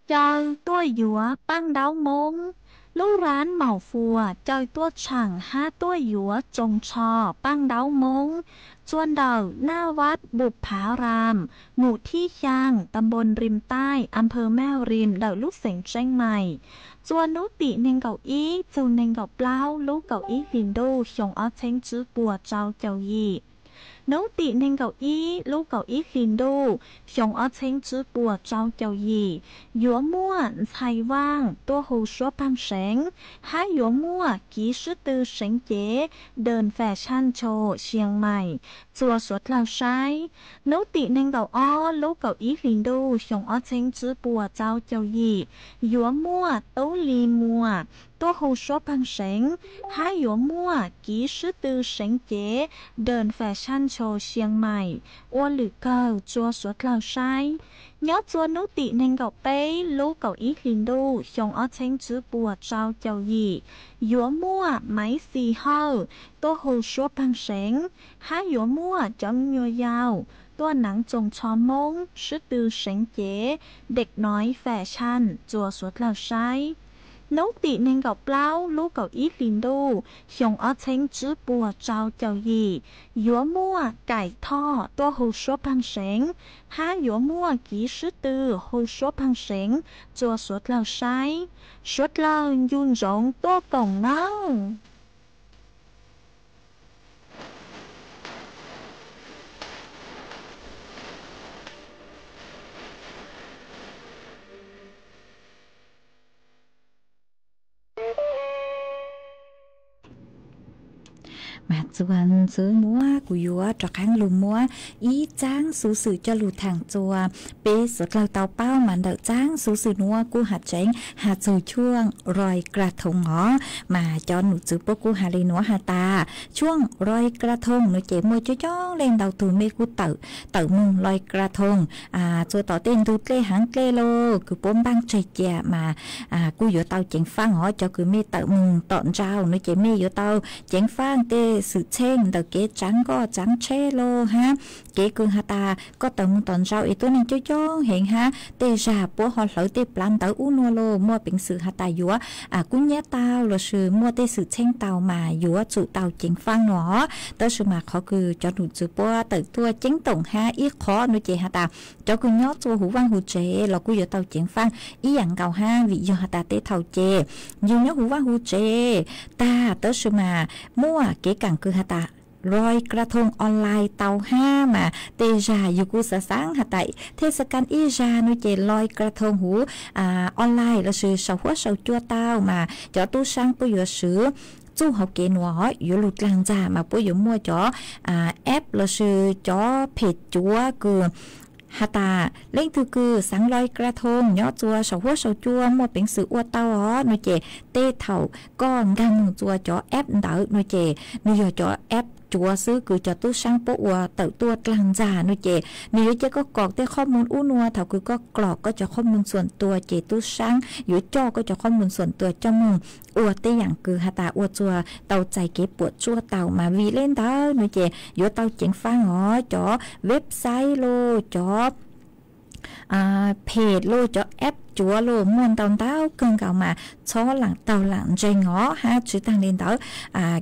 Caw tuaj yuav paj ntaub Hmoob. Lub rab maum fuas caw tuaj tsheem hab tuaj yuav tsoos tsho paj ntaub Hmoob. Txua ntawm Naj Vaj Npum Phav Ram, mus thib xyaa, ta npoo Rim Taij, a phawv Maj Rim, ntawm lub xeev Tseeb Mais. Txua hnub tim nees nkaum ib txug nees nkaum plaub lub kaum ib hlis ntuj xyoo ob txheeb tswb puas rau caum yim. Hnub tim nees nkaum ib lub kaum ib hlis ntuj xyoo ob txheeb tswb puas rau caum yim, yuav muaj ntxhais vaaj tuaj hu suab pheej seev, hab yuav muaj kiv sib tw seev cev, dej fam saj tshoo Xia Mais, txua suav dlawg saib. Hnub tim nees nkaum ob lub kaum ib hlis ntuj xyoo ob txheeb tswb puas rau caum yim, yuav muaj Tub Lis Muas tuaj hu suab pheej seev, hab yuav muaj kiv sib tw seev cev, dej fam saj tshoo Xia Mais, ua lwm kawg txua suav dlawg saib. Nyob txua hnub tim nees nkaum peb lub kaum ib hlis ntuj xyoo ob txheeb tswb puas rau caum yim, yuav muaj Maiv Xis Hawj tuaj hu suab pheej seev, hab yuav muaj cov me nyuam yaus tuaj naav tsoos tsho Moob sib tw seev cev, dej noiv fam saj txua suav dlawg saib. Hnub tim nees nkaum plaub lub kaum ib hlis ntuj xyoo ob txheeb tsib puas rau caum yim, yuav muaj Kaim Thoj tuaj hu suab pheej seev, hab yuav muaj Kiv Swb Tw hu suab pheej seev rua suav dlawg saib. Suav dlawg ncu ntsoov tuaj koom nawb. Mas txuas ntxiv nuav kuv yuav rov qaab lug muab ib txaab xuv xwm coj lug thaam rua peb suav dlawg tau paub. Mas ntawm txaab xuv xwm nuav kuj has tseev has txug chuaj Lois Kra Thoo os. Mas cov num txwv puab kuj has le nuav has tas, chuaj Lois Kra Thoo nuav ces muaj coob coob leej ntau tug mej kuj tawm, tawm moog Lois Kra Thoo txua tom tej ntug dlej haav dlej lauj, kws puab npaaj tseg cia mas kuj yuav tau ceev faaj os. Cov kws mej tawm moog tom ntsau nuav ces mej yuav tau ceev faaj tej xwm txheej ntawm kev tsaav nkoj tsaav tsheb lauj hab kev kws has tas koj tawm moog tom ntsau es tuab neeg coob coob heev hab tej zag puab ho hlawv tej plav ntawv ub nuav lauj, muaj peev xwm has tas yuav kub nyab tau lossis muaj tej xwm txheej tau mas yuav tsum tau ceev faaj nuav os. Tab sis mas qhov kws cov num txwv puab tawm tuaj ceeb toom hab ib qhov nuav ces has tas cov kws nyob tsua huv vaaj huv tsev los kuj yuav tau ceev faaj ib yaam nkaus hab vim yog has tas tej thaum ces yug nyob huv vaaj huv tsev tag tab sis mas muaj kev kaam kws has tas Lois Kra Thoo online tau hab mas tej zag yug kuj xaav xaav has tas thej xa kas ib zag nuav ces Lois Kra Thoo huv online lossis sau huab sau cua tau mas cov tub saab puab yuav swv txuj hauv kev nuav yuav lug dlaag ntxag mas puab yuav muaj cov app lossis cov phem cuav kws has tas leej twg kws xaav Lois Kra Thoo nyob tsua sau huab sau cua muaj peev xwm ua tau os nuav ces tej thaum koj nkaag moog tsua cov app ntawd nuav ces nwg yog cov app cuav xwb kws cov tub saab puab ua tawm tuaj dlaag ntxag nuav ces nwg yuav ca koj kom tej qhob moos ub nuav. Thaum kws koj kom koj cov qhob moos xuam tuas ces tub saab yuav coj koj cov qhob moos xuam tuas coj moog ua tej yaam kws has tas ua tsua tau txais kev puam tsuaj tau mas vim le ntawd nuav ces yuav tau ceev faaj os. Cov website lauj, cov phem lauj, cov app cuav lauj muaj ntau ntau kawg nkaus mas txhob laam taug laam ntseeg os hab tsi taag le ntawd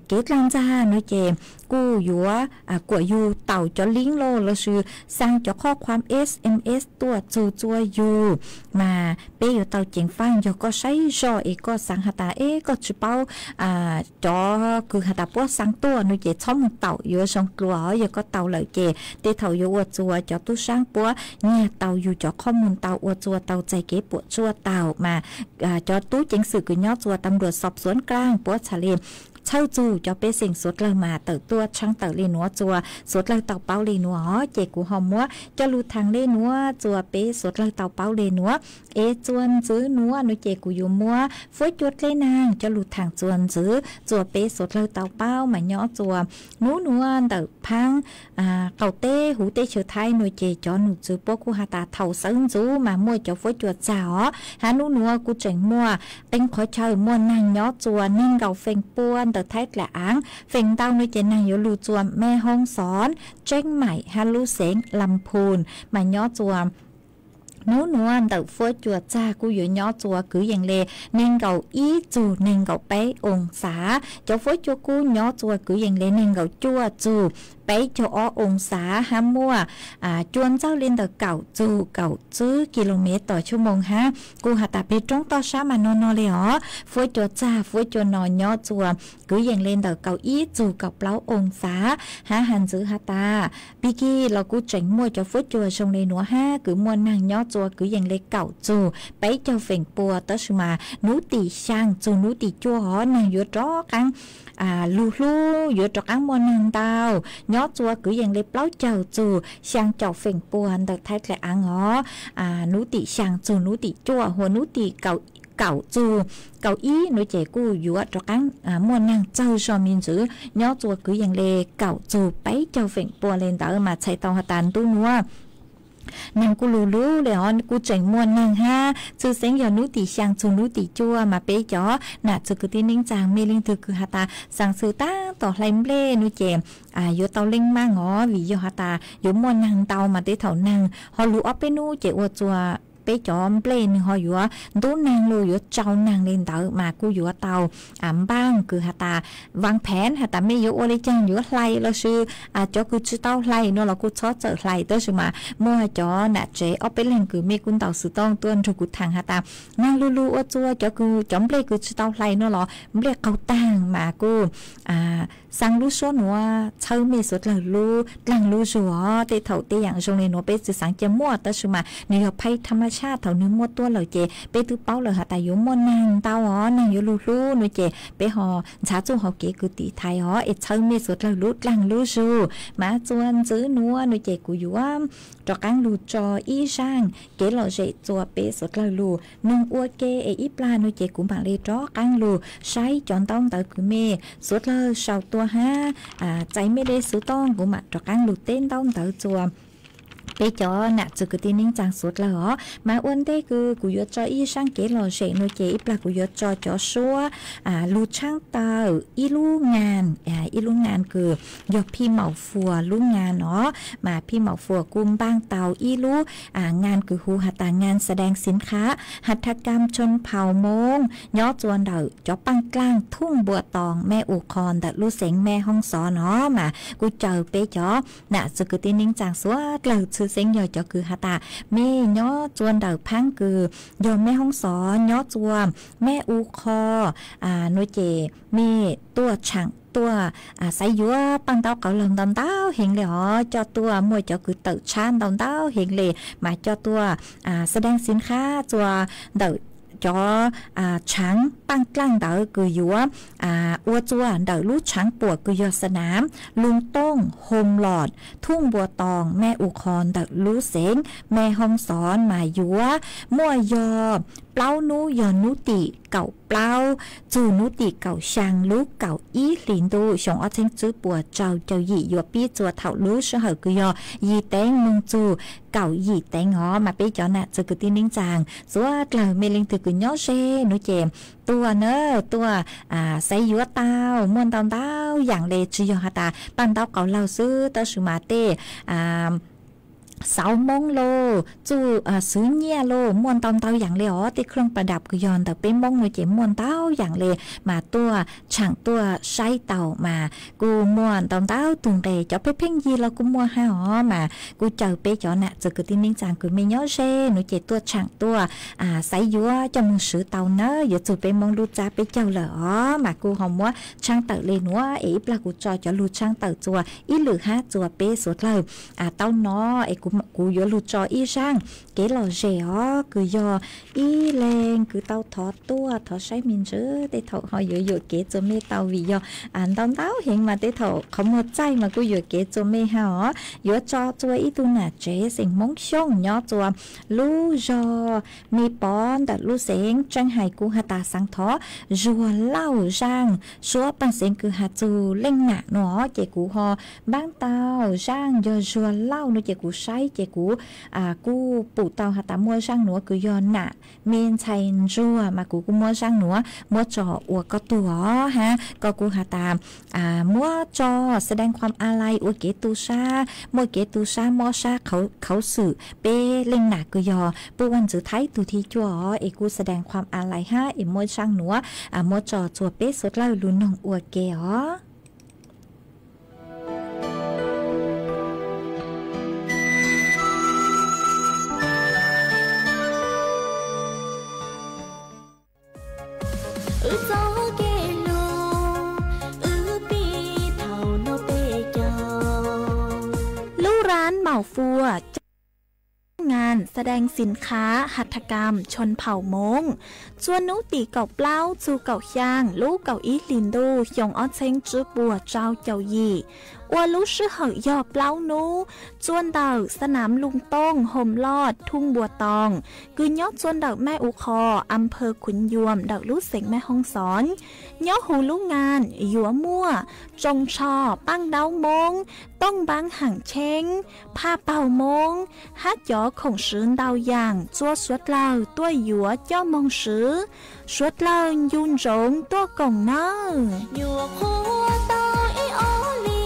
kev dlaag ntxag nuav ces kuj yuav kuam yug taus cov link lauj lossis xaa cov qhob khuam S M S tuaj txug tsua yug mas peb yuav tau ceev faaj. Yog koj saib zoj es koj xaav has tas es koj tsi paub cov kws has tas puab xaa tuaj nuav ces txhob moog taum yuav zoo dlua os. Yog koj taus lawm ces tej thaum yuav ua tsua cov tub saab puab nyiag tau yug cov qhob moos tau ua tsua tau txais kev puam tsuaj tau mas cov tub ceev xwm kws nyob tsua tam nruam xob xuav kaaj puab txhaj le txhawj txug cov pej xeem suav dlawg mas tawm tuaj tshaab tawm le nuav tsua suav dlawg tau paub le nuav os. Ces kuv ho muab coj lug thaam le nuav tsua peb suav dlawg tau paub le nuav. Es tsua ntxiv nuav nuav ces kuv yuav muab fuab cua dlej naag coj lug thaam tsua ntxiv tsua peb suav dlawg tau paub mas nyob tsua nub nuav ntawm phaab qaum teb huv teb chaws Thaib nuav ces cov num txwv puab kuj has tas thaum sawv ntxuv mas muaj cov fuab cua txag os hab nub nuav kuj tseem muaj qee qhov chaw muaj naag nyob tsua neeg nkaum feem pua ntawm Thaib dlaim aav. Feem ntau nuav ces naag yuav lug tsua Me Hoo Xon, Tseeb Maim hab lub xeev Lam Phun mas nyob tsua nub nuav ntawm fuab cua txag kuj yuav nyob tsua kwv yees le neeg nkaum ib txug neeg nkaum peb oo xav. Cov fuab cua kub nyob tsua kwv yees le neeg nkaum cuaj txug peb caug ob oo xav hab muaj cua ntxawg le ntawm kaum txug kaum tsib kis lus mev tom xuab moos hab kuj has tas peg roob toj sab mas no no le os. Fuab cua txag fuab cua no nyob tsua kwv yees le ntawm kaum ib txug kaum plaub oo xav hab has ntxiv has tas pig kig los kuj tseem muaj cov fuab cua zoo le nuav hab kws muaj naag nyob tsua kwv yees le kaum txug peb caug feem pua tab sis mas nub tim xyaa txug nub tim cuaj hov naag yuav rov qaab lug hlub yuav rov qaab muaj naag ntau nyob tsua kwv yees le plaub caug txug xyaa caum feem pua ntawm Thaib dlaim aav hov. Nub tim xyaa txug nub tim cuaj hua nub tim kaum txug kaum ib nuav ces kuj yuav rov qaab muaj naag txawg zog me ntsis nyob tsua kwv yees le kaum txug peb caug feem pua le ntawd mas txhais tau has tas nub nuav naag kuj lug lug le hov kuj tseem muaj naag hab txhwj xeeb yog nub tim xyaa txug nub tim cuaj mas peb cov nam txiv kwv tij neej tsaa mej leej twg kws has tas xaa xwm taab tom hlais nplej nuav ces yuav tau leej maaj hov vim yog has tas yuav muaj naag ntau mas tej thaum naag ho lug ob peb nub ces ua tsua peb cov nplej nws ho yuav ntub neeg los yuav tsau neeg li ntawd mas kuj yuav tau npaj kws has tas, vas phev has tas mej yuav ua li caag, yuav hlais lossis cov kws tsi tau hlais no los kuj txhob txawm hlais. Tab sis mas muaj cov nam tsev ob peb leeg kws mej kuj ntaus xov tooj tuaj nrug kuv tham has tas, nag lug lug ua txuas cov kws, cov nplej kws tsi tau hlais no los nplej qaug taag mas kuj xaa lub suab nuav txhawb mej suav dlawg lub dlaag lub zug os. Tej thaum tej yaam zoo le nuav peb tsi xaav ca muaj, tab sis mas nwg yog phaj tham mas tshaj, thaum nwg muaj tuaj lawm ces peb twb paub lawm has tas yuav muaj nag ntau os, nag yuav lug hlub no ces peb ho ntxhav txuj hauv kev kws tiv thaiv os, es txhawb mej suav dlawg lub dlaag lub zug. Mas txuas ntxiv nuav no ces kuv yuav rov qaab lug tso ib zaaj kev lom zem txuas peb suav dlawg lug noog ua ke, es ib plag no ces kuv maam le rov qaab lug saib cov ntaub ntawv kws mej suav dlawg sau tuaj hab txais mej le xov tooj, kuv maam rov qaab lug teb ntaub ntawv txuas peb cov nam txiv kwv tij neej tsaa suav dlawg os. Mas ua ntej kws kuv yuav tso ib zaaj kev lom zem no ces ib plag kuv yuav tso cov suab lug tshaab tawm ib lub ngaa, ib lub ngaa kws yog Phij Maum Fuas lub ngaa no. Mas Phij Maum Fuas kuj npaaj tau ib lub ngaa kws hu has tas ngaa sa dees xiv khav has thaj kam tshon phaum Moob nyob txuas ntawm cov paaj dlaaj thooj npua toos mej u qho ntawm lub xeev mej hoob xov no. Mas kuj caw peb cov nam txiv kwv tij neej tsaa suav dlawg tshwj xeeb yog cov kws has tas mej nyob txuas ntawm phaab kws yog mej hoob xov nyob txuas mej u qho no ces mej tuaj tshaam tuaj xaiv yuav paaj ntaub qauv laug ntau ntau heev le os, coj tuaj muaj cov kws tawm tshab ntau ntau heev le, mas coj tuaj sa dees xiv khav txuas ntawm cov tshaav paaj dlaaj ntawd kws yuav ua txuas ntawm lub tshaav puam kws yog sa nam lug tooj hom los thooj npua toos mej u qho ntawm lub xeev mej hoob xov mas yuav muaj yog plaub nub, yog nub tim kaum plaub txug nub tim kaum xyaa lub kaum ib hlis ntuj xyoo ob txheeb tswb puas rau caum yim, yuav pib txuas thaum lub sij hawm kws yog yim teev moog txug kaum yim teev os. Mas peb cov nam txiv kwv tij neej tsaa suav dlawg mej leej twg kws nyob ze nuav ces tuaj na, tuaj xaiv yuav tau muaj ntau ntau yaam le, tsi yog has tas paaj ntaub qauv laug xwb, tab sis mas tej xauv Moob lauj, txuj xwv nyiaj lauj, muaj ntau ntau yaam le os. Tej khlooj pas dam kws yog ntawm peb Moob no ces muaj ntau yaam le, mas tuaj tshaam tuaj saib tau mas kuj muaj ntau ntau tug nqe, cov pheej pheej yig los kuj muaj hab os. Mas kuj caw peb cov nam txiv kwv tij neej tsaa kws mej nyob ze nuav ces tuaj tshaam tuaj xaiv yuav coj moog swv tau nawb, yuav txug peb Moob lub txab peb caug lawm os. Mas kuj ho muab tshaab tawm le nuav es ib plag kuv tso cov lug tshaab tawm txuas ib lwm hab txuas peb suav dlawg tau nov es kuv yuav lug tso ib zaaj kev lom zem os, kws yog ib leeg kws tau thov tuaj thov saib me ntsis, tej thaum ho yuav yuam kev txuas mej tau vim yog ntau ntau heev mas tej thaum qhov muag txaij mas kuj yuam kev txuas mej hab os. Yuav tso txuas ib tug nam tsev xeem Hmoob Xyooj nyob txuas lub zog Me Pov ntawm lub xeev Tseeb Hais, kuv has tas xaav thov Zuag Lauj zaaj suab paaj xeev kws has txug Leej Nam no ces kuv ho npaab tau zaaj yog Zuag Lauj no ces kuv saib ces kuv kuj pum tau has tas muaj zaaj nuav kws yog nam me ntxhais ntsuag mas kuv kuj muab zaaj nuav muab tso ua koj tug os hab koj kuj has tas muab tso แสดงความอาลัย ua kev tu sab, muaj kev tu sab mob sab khaus xwm peb Leej Nam kws yog Puj Vaj Ntxwv Thaib tug thib cuaj os, es kuj แสดงความอาลัย hab es muab zaaj nuav muab tso txuas peb suav dlawg lug noog ua ke os. Wb txoj kev lug, wb pib thaum no peb caug. Lub rab Maum Fuas coj ngaa แสดงสินค้า หัตถกรรมชนเผ่าม้ง txuas nub tim kaum plaub txug kaum xyaa lub kaum ib hlis ntuj xyoo ob txheeb tswb puas rau caum yim, ua lub sij hawm yog plaub nub, txuas ntawm xa nam lug tooj hom loj thunj npua toos kws nyob txuas ntawm Mej U Qho, อำเภอขุนยวม ntawm lub xeev Mej Hoob Xoob. Nyob huv lub ngaa yuav muaj tsoos tsho, paaj ntaub Moob, tooj npaab haam tsheeb, phaj paug Moob, hab cov khoom swv ntau yaam txua suav dlawg tuaj yuav coj moog swv. Suav dlawg ncu ntsoov tuaj koom nawb. Nyuam qhuav tau ib ob li.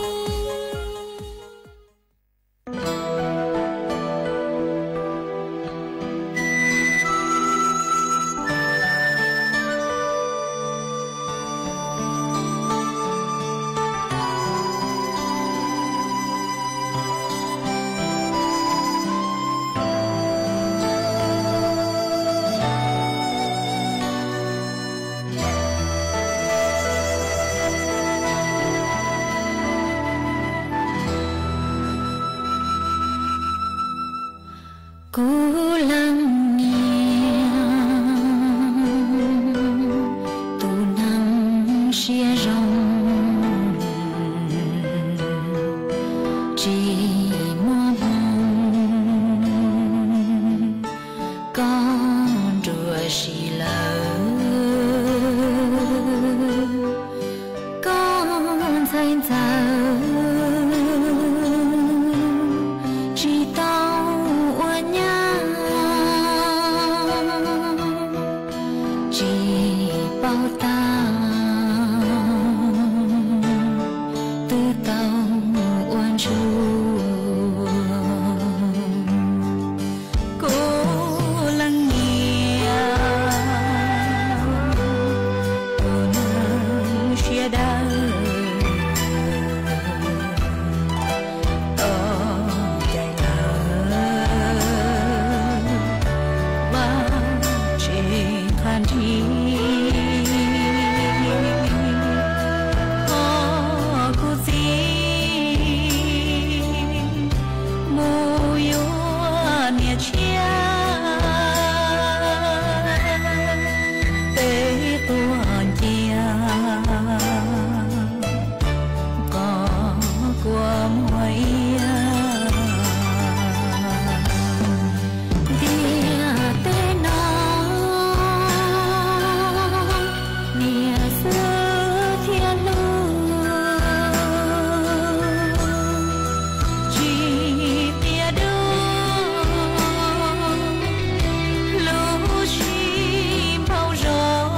Tsis paub tag twb tau ua ntsuag, kuv leej niam tus neeg siab dawb, tau cais lawm vaj tse qha nrig. Ho kuv txiv mus yuav niam tshiab, peb quaj ncia qhov kua muag iab. Ntiaj teb no niam xwb thiaj hlub, tsis qia dub lub sij npaum zog.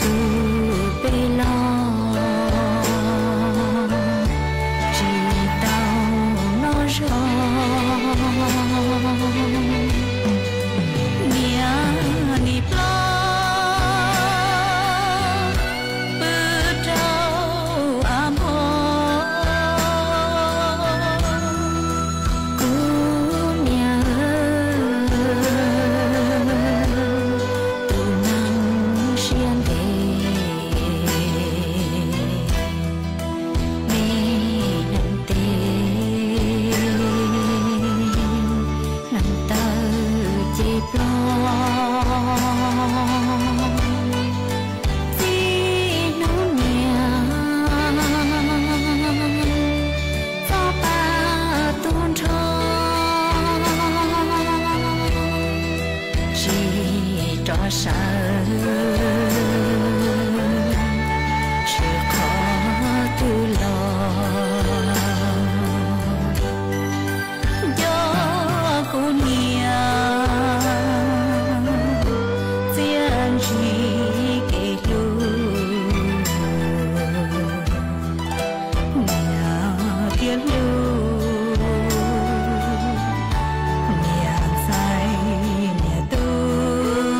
Tus peb los tsis tau noj zog, niam nim plob pw rau av npog. Kuv niam tus neeg siab ntev, me neeg tes neeg taw ces ploj. Txij hnub niam txoj pa tu nrho, tsis rov sawv tshwm qhov twg los. Nco kuv niam txiaj ntsig kev hlub, niam thiaj hlub niam ntxhais niam tub.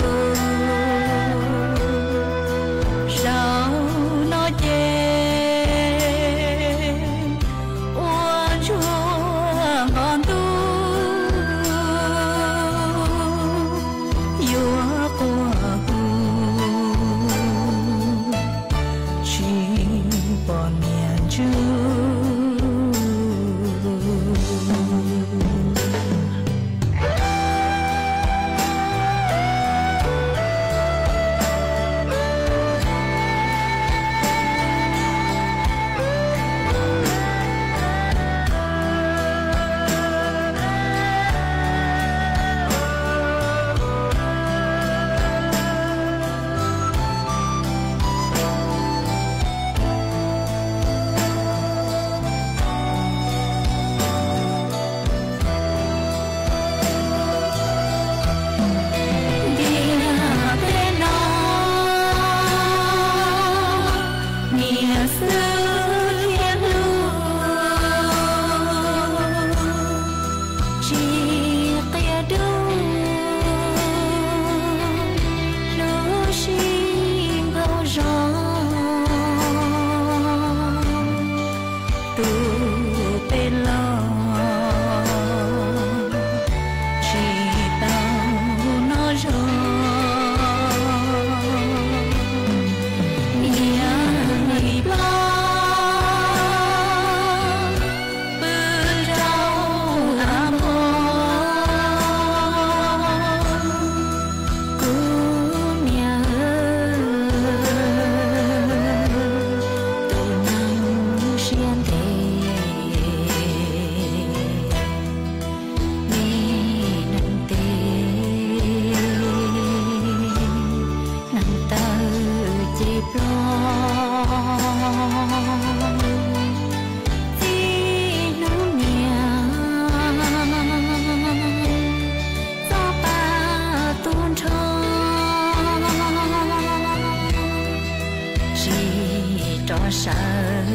sawv,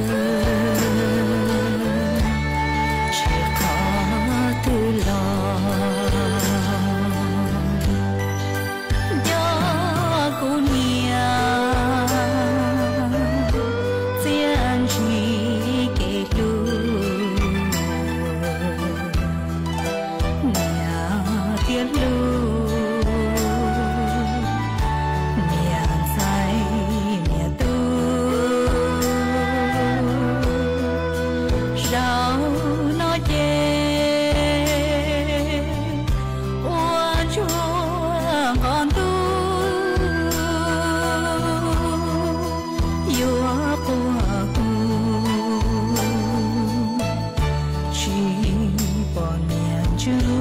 tsis qhov twg los nco kuv niam, txiaj ntsig kev hlub, niam thiab hlub, niam ntxhais niam tub. Zaum no ces ua ntsuag nqos ntuj, yuav quaj kuv tsis pom niam ntswg.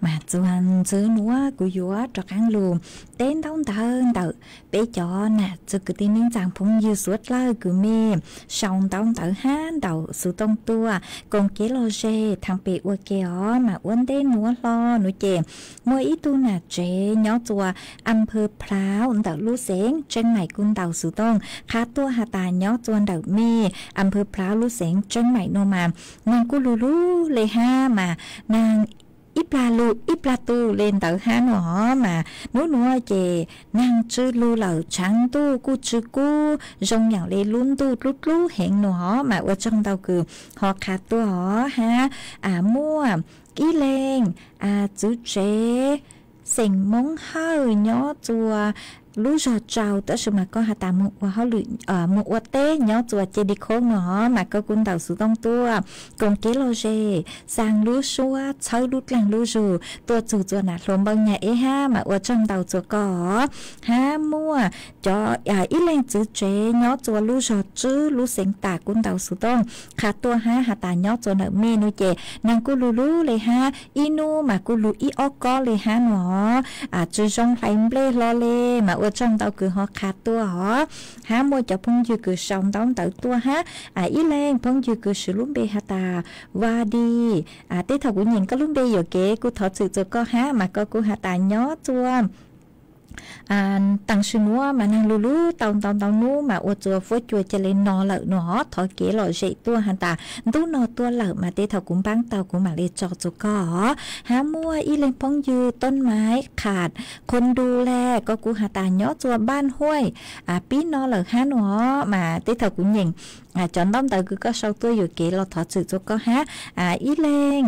Mas txuas ntxiv nuav kuv yuav rov qaab lug teb ntaub ntawv ntawm peb cov nam txiv kwv tij neej tsaa phooj ywg suav dlawg kws mej sau ntaub ntawv hab ntaus xuv tooj tuaj koom kev lom zem thaam pem ua ke os. Mas ua ntej nuav hlo nuav ces muaj ib tug nam tsev nyob txuas am phawv Plhaub ntawm lub xeev Tseeb Maim kuj ntaus xuv tooj qha tuaj has tas nyob txuas ntawm mej am phawv Plhaub lub xeev Tseeb Maim nuav mas naag kuj lug lug le hab mas naag ib plag lug ib plag tu le ntawd hab nuav os. Mas nub nuav ces naag tsw lug lawm, tshaav ntuj kuj tsw kub zoo yaam le lub ntuj dlub dlub heev nuav os. Mas ua tsaug ntau kws ho qha tuaj os hab muaj ib leeg txwv tsev xeem Moob Hawj nyob txuas lub zog Tsau, tab sis mas koj has tas moog ua hauj lwm, moog ua teb nyob txuas Ceg Di Khoob nuav os. Mas koj kuj ntaus xuv tooj tuaj koom kev lom zem, xaa lub suab txhawb lub dlaag lub zug tuaj txug txuas nam hluas npawg Nyag Eb hab, mas ua tsaug ntau txuas koj os. Hab muaj cov ib leeg txwv tsev nyob txuas lub zog Tswb lub xeev Tas kuj ntaus xuv tooj qha tuaj hab has tas nyob txuas ntawm mej nuav ces naag kuj lug lug le hab, ib nub mas kuj lug ib ob kob le hab nuav os. Tsw zoo hlais nplej hlo le, mas ua tsaug ntau kws ho qha tuaj os. Hab muaj cov phooj ywg kws sau ntaub ntawv tuaj hab, ib leeg phooj ywg kws swv lub npe has tas Vadi. Tej thaum kuv nyeem koj lub npe yuam kev kuj thov txim txuas koj hab, mas koj kuj has tas nyob txuas taam sim nuav mas naag lug lug tau ntau ntau nub mas ua txuas fuab cua ca le no lawm nuav os. Thov kev lom zem tuaj has tas ntuj no tuaj lawm mas tej thaum kuv npaab tau kuv maam le tso txuas koj os. Hab muaj ib leeg phooj ywg Tooj Maiv Qham Qhua Ntu le, koj kuj has tas nyob txuas Npaaj Huaj pib no lawm hab nuav os. Mas tej thaum kuv nyeem cov ntaub ntawv kws koj sau tuaj yuam kev los thov txim txuas koj hab. Ib leeg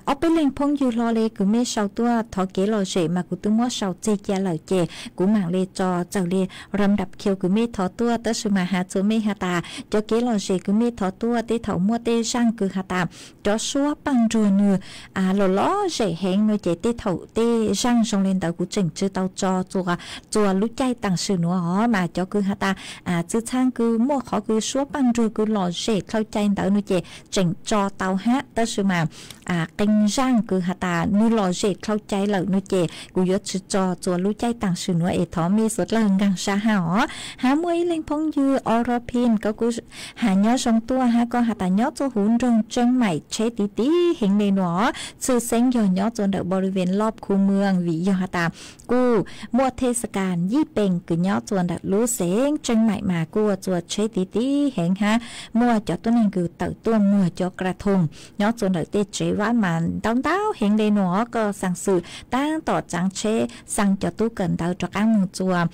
ob peb leeg phooj ywg hlo le kws mej sau tuaj thov kev lom zem mas kuv twb muab sau txeg ca lawm ces kuv maam le tso txawm le ram dap khiu kws mej thov tuaj, tab sis mas has txuas mej has tas cov kev lom zem kws mej thov tuaj tej thaum muaj tej zaaj kws has tas cov suab paaj nruag nwg lom lom zem heev nuav ces tej thaum tej zaaj zoo le ntawd kuv tseem tsw tau tso txuas lub caij taam sim nuav os. Mas cov kws has tas txwv txhaa kws muaj qhov kws suab paaj nruag kws lom zem dlhau cai ntawd nuav ces tseem tso tau hab, tab sis mas qee zaaj kws has tas nwg lom zem dlhau cai lawm nuav ces kuv yuav tsw tso txuas lub caij taam sim nuav es thov mej suav dlawg nkaag sab hab os. Hab muaj ib leeg phooj ywg Oro Pin, koj kuj has nyob zoo tuaj hab koj has tas nyob txuas huv nroog Tseeb Maim tsheb tiv tiv heev le nuav os. Tshwj xeeb yog nyob txuas ntawm npau li ven Loj Khu Mws vim yog has tas kuj muaj thej xa kas yij pees kws nyob txuas ntawm lub xeev Tseeb Maim mas kuj ua txuas tsheb tiv tiv heev hab muaj cov tuab neeg kws tawm tuaj muag cov kra thoom nyob txuas ntawm tej tsev vaab mas ntau ntau heev le nuav os. Koj xaa xwm taab tom tsaav tsheb xaa cov tub kawm ntawv rov qaab moog txuas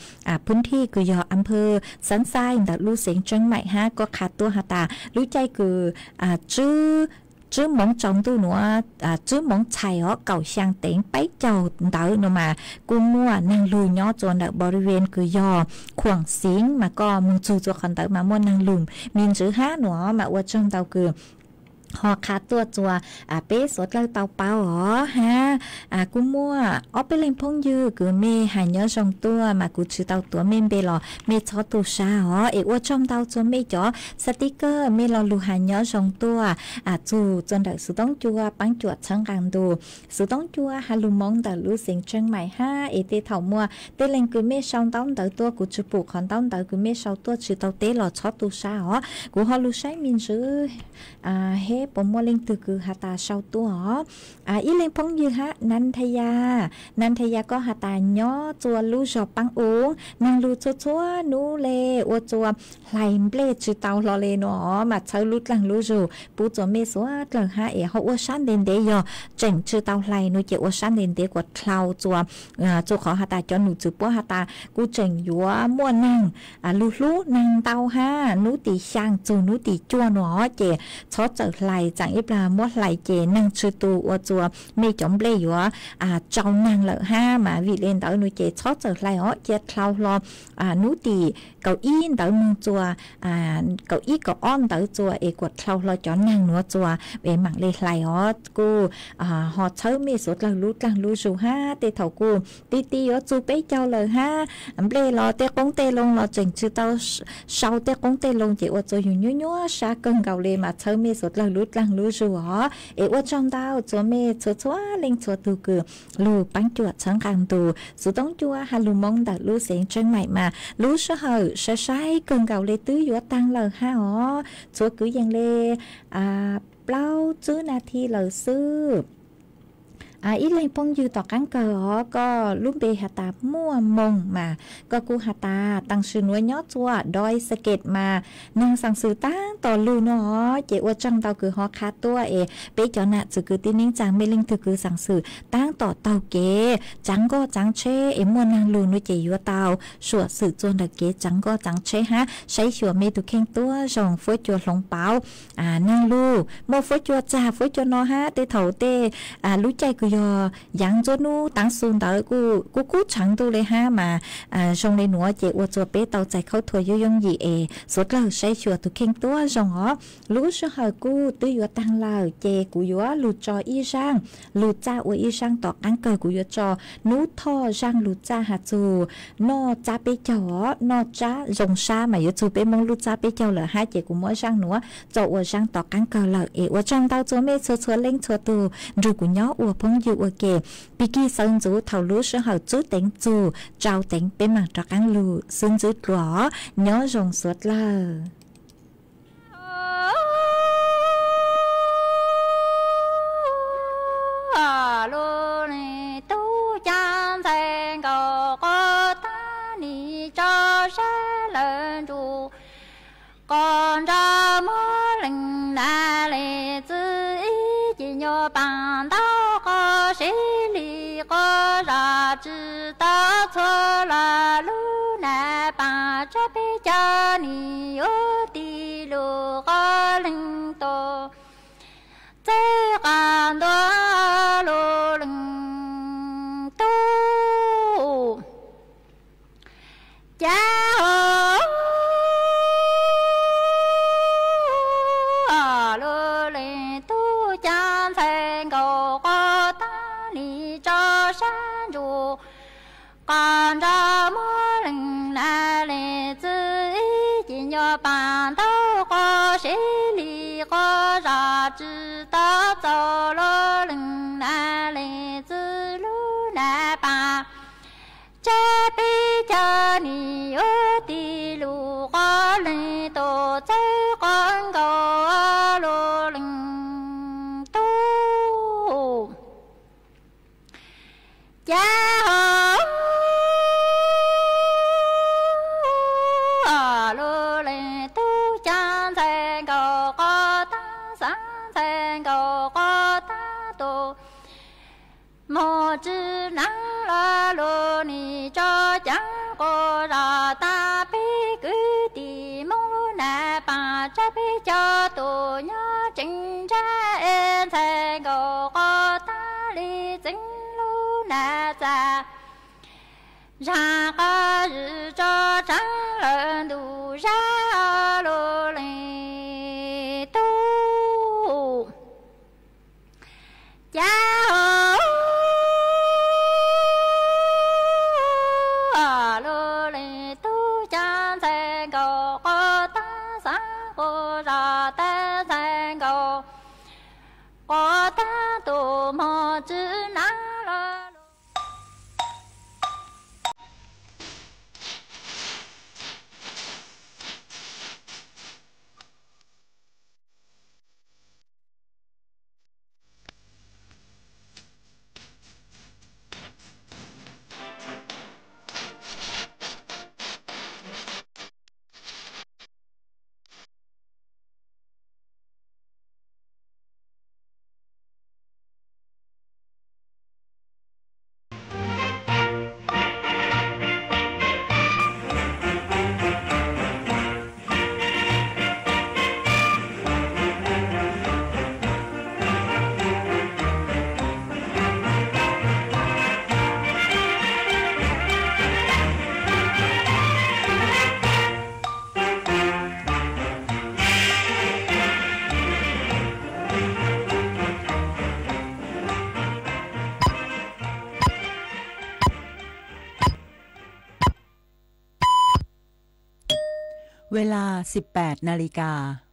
phwb thij kws yog am phawv Xaab Xaij ntawm lub xeev Tseeb Maim hab koj qha tuaj has tas lub caij kws tswb moov tsaus ntuj nuav, tswb moov txhais os kaum xyaa teev peb caug ntawd nuav mas kuj muaj naag lug nyob txuas ntawm npau li ven kws yog Khuam Xiv mas koj moog txug txuas qhov ntawd mas muaj naag lug me ntsis hab nuav os. Mas ua tsaug ntau kws ho qha tuaj txuas peb suav dlawg tau paub os hab. Kuj muaj ob peb leeg phooj ywg kws mej has nyob zoo tuaj mas kuv tsis tau tuav mej npe los mej txhob tu sab os. Es ua tsaug ntau txuas mej cov xav tib kawg mej lo lug has nyob zoo tuaj txug txuas ntawm xuv toob cua paab cuam txhawv nqaa ntus, xuv toob cua has lug moov ntawm lub xeev Tseeb Mais hab. Es tej thaum muaj tej leeg kws mej sau ntaub ntawv tuaj kuv tsis pum qhov ntaub ntawv kws mej sau tuaj tsis tau teb los txhob tu sab os. Kuv ho lug saib me ntsis hab puas muaj leej twg kws has tas sau tuaj os. Ib leeg phooj ywg hab Nantaya, Nantaya koj has tas nyob txuas lub zog Paab Ub, naag lug txhua txhua nub le ua txuas hlais nplej tsis tau hlo le nuav mas txhawb lub dlaag lub zug pub txuas mej suav dlawg hab. Es ho ua sab ntev ntev yog tseem tsis tau hlais nuav ces ua sab ntev ntev kuas dlhau txuas, txug qhov has tas cov num txwv puab has tas kuj tseem yuav muaj naag lug hlub naag ntau hab nub tim xyaa txug nub tim cuaj nuav ces txhob txawm hlais, tsaam ib plag muab hlais ces naag tsis tu ua txuas mej cov nplej yuav tsau naag lawm hab mas vim le ntawd nuav ces txhob txawm hlais os, cia dlhau hlo nub tim kaum ib ntawd moog txuas kaum ib kaum ob ntawd txuas es kuas dlhau hlo cov naag nuav txuas es maam le hlais os. Kuj ho txhawb mej suav dlawg lub dlaag lub zug hab. Tej thaum kuj ti ti yuav txug peb caug lawm hab, nplej los tej qoob tej loo los tseem tsis tau sau tej qoob tej loo ces ua txuas yug nyuaj nyuaj sab kawg nkaus le mas txhawb mej suav dlawg lub dlaag lub zug os. Es ua tsaug ntau txuas mej txhua txhua leej txhua tug kws lug paab cuam txhawb nqaa ntus, xuv toob cua has lug moov ntawm lub xeev Tseeb Mais mas lub sij hawm sai sai kawg nkaus le twb yuav taag lawm hab os. Txhua kwv yees le plaub tsib nas this lawm xwb. Ib leeg phooj ywg tom qaab kawg os, koj lub npe has tas Muaj Moog mas koj kuj has tas taam sim nuav nyob txuas Doi Saket mas neeg xaam xwm taab tom lug nuav os. Ces ua tsaug ntau kws ho qha tuaj es peb cov nam txwv kwv tij neej tsaa mej leej twg kws xaam xwm taab tom taug kev tsaav nkoj tsaav tsheb es muaj naag lug nuav ces yuav tau suam xwm txuas ntawm kev tsaav nkoj tsaav tsheb hab saib xyuas mej tug kheej tuab zoo, fuab cua hloov pauv, naag lug muaj fuab cua txag fuab cua no hab. Tej thaum tej lub caij kws yog yaav ntxuab nub taav xu ntawd kuj kub tshaav ntuj le hab mas zoo le nuav ces ua txuas peb tau txais khaub thuas yooj yooj yim es suav dlawg saib xyuas tug kheej tuab zoo os. Lub sij hawm kuj twb yuav taag lawm ces kuv yuav lug tso ib zaaj lug txaj ua ib zaaj tom qaab kawg. Kuv yuav tso Nub Thoj zaaj lug txaj has txug noj tsab peb caug os, noj tsab zoo sab mas yuav txug peb Moob lub tsab peb caug lawm hab. Ces kuv muab zaaj nuav tso ua zaaj tom qaab kawg lawm es ua tsaug ntau txuas mej txhua txhua leej txhua tug nrug kuv nyob ua phooj ywg ua ke. Pig kig sawv ntxuv thaum lub sij hawm tswb teev txug tsau teev peb maam rov qaab lug xwb ntxwb dlua os. Nyob zoo suav dlawg. Lub leej tub caab ntxhais nkaus quas taab nim tso sab lawv ntsuj, quas nrog muab leej nam leej txiv ib ce nyuag paam ntaub quas sib li quas zam tsi tau txhua los lub nam paam tsab peb caug nim yuav ti lug quas leej tub txawj qas ntua lub leej tub. Cas lub leej tub caab ntxhais nkaus quas taab nim tso sab ntsuj, quas nrog muab leej nam leej txiv ib ce nyuag paam ntaub quas sib li quas zam tsi tau txhua los lub leej nam leej txiv lub nam paam tsab peb caug nim yuav ti lug quas leej tub txawj qas nkaus lub leej tub. Cas lub leej tub caab ntxhais nkaus quas taab xaav ntxhais nkaus quas taab tub, moog tsi naag los lub nim tso caab quas zam tas peb kwv tij Moob lub nam paam tsab peb caug tub nyob tseem ntsab es ntxhais nkaus quas taab li txeev lub nam txaj, zaaj quas zwm tso tsaab lawm ntuj zag lub leej tub. Quav tag tus mos txwv na los. Ves las xis pem nas lis kas.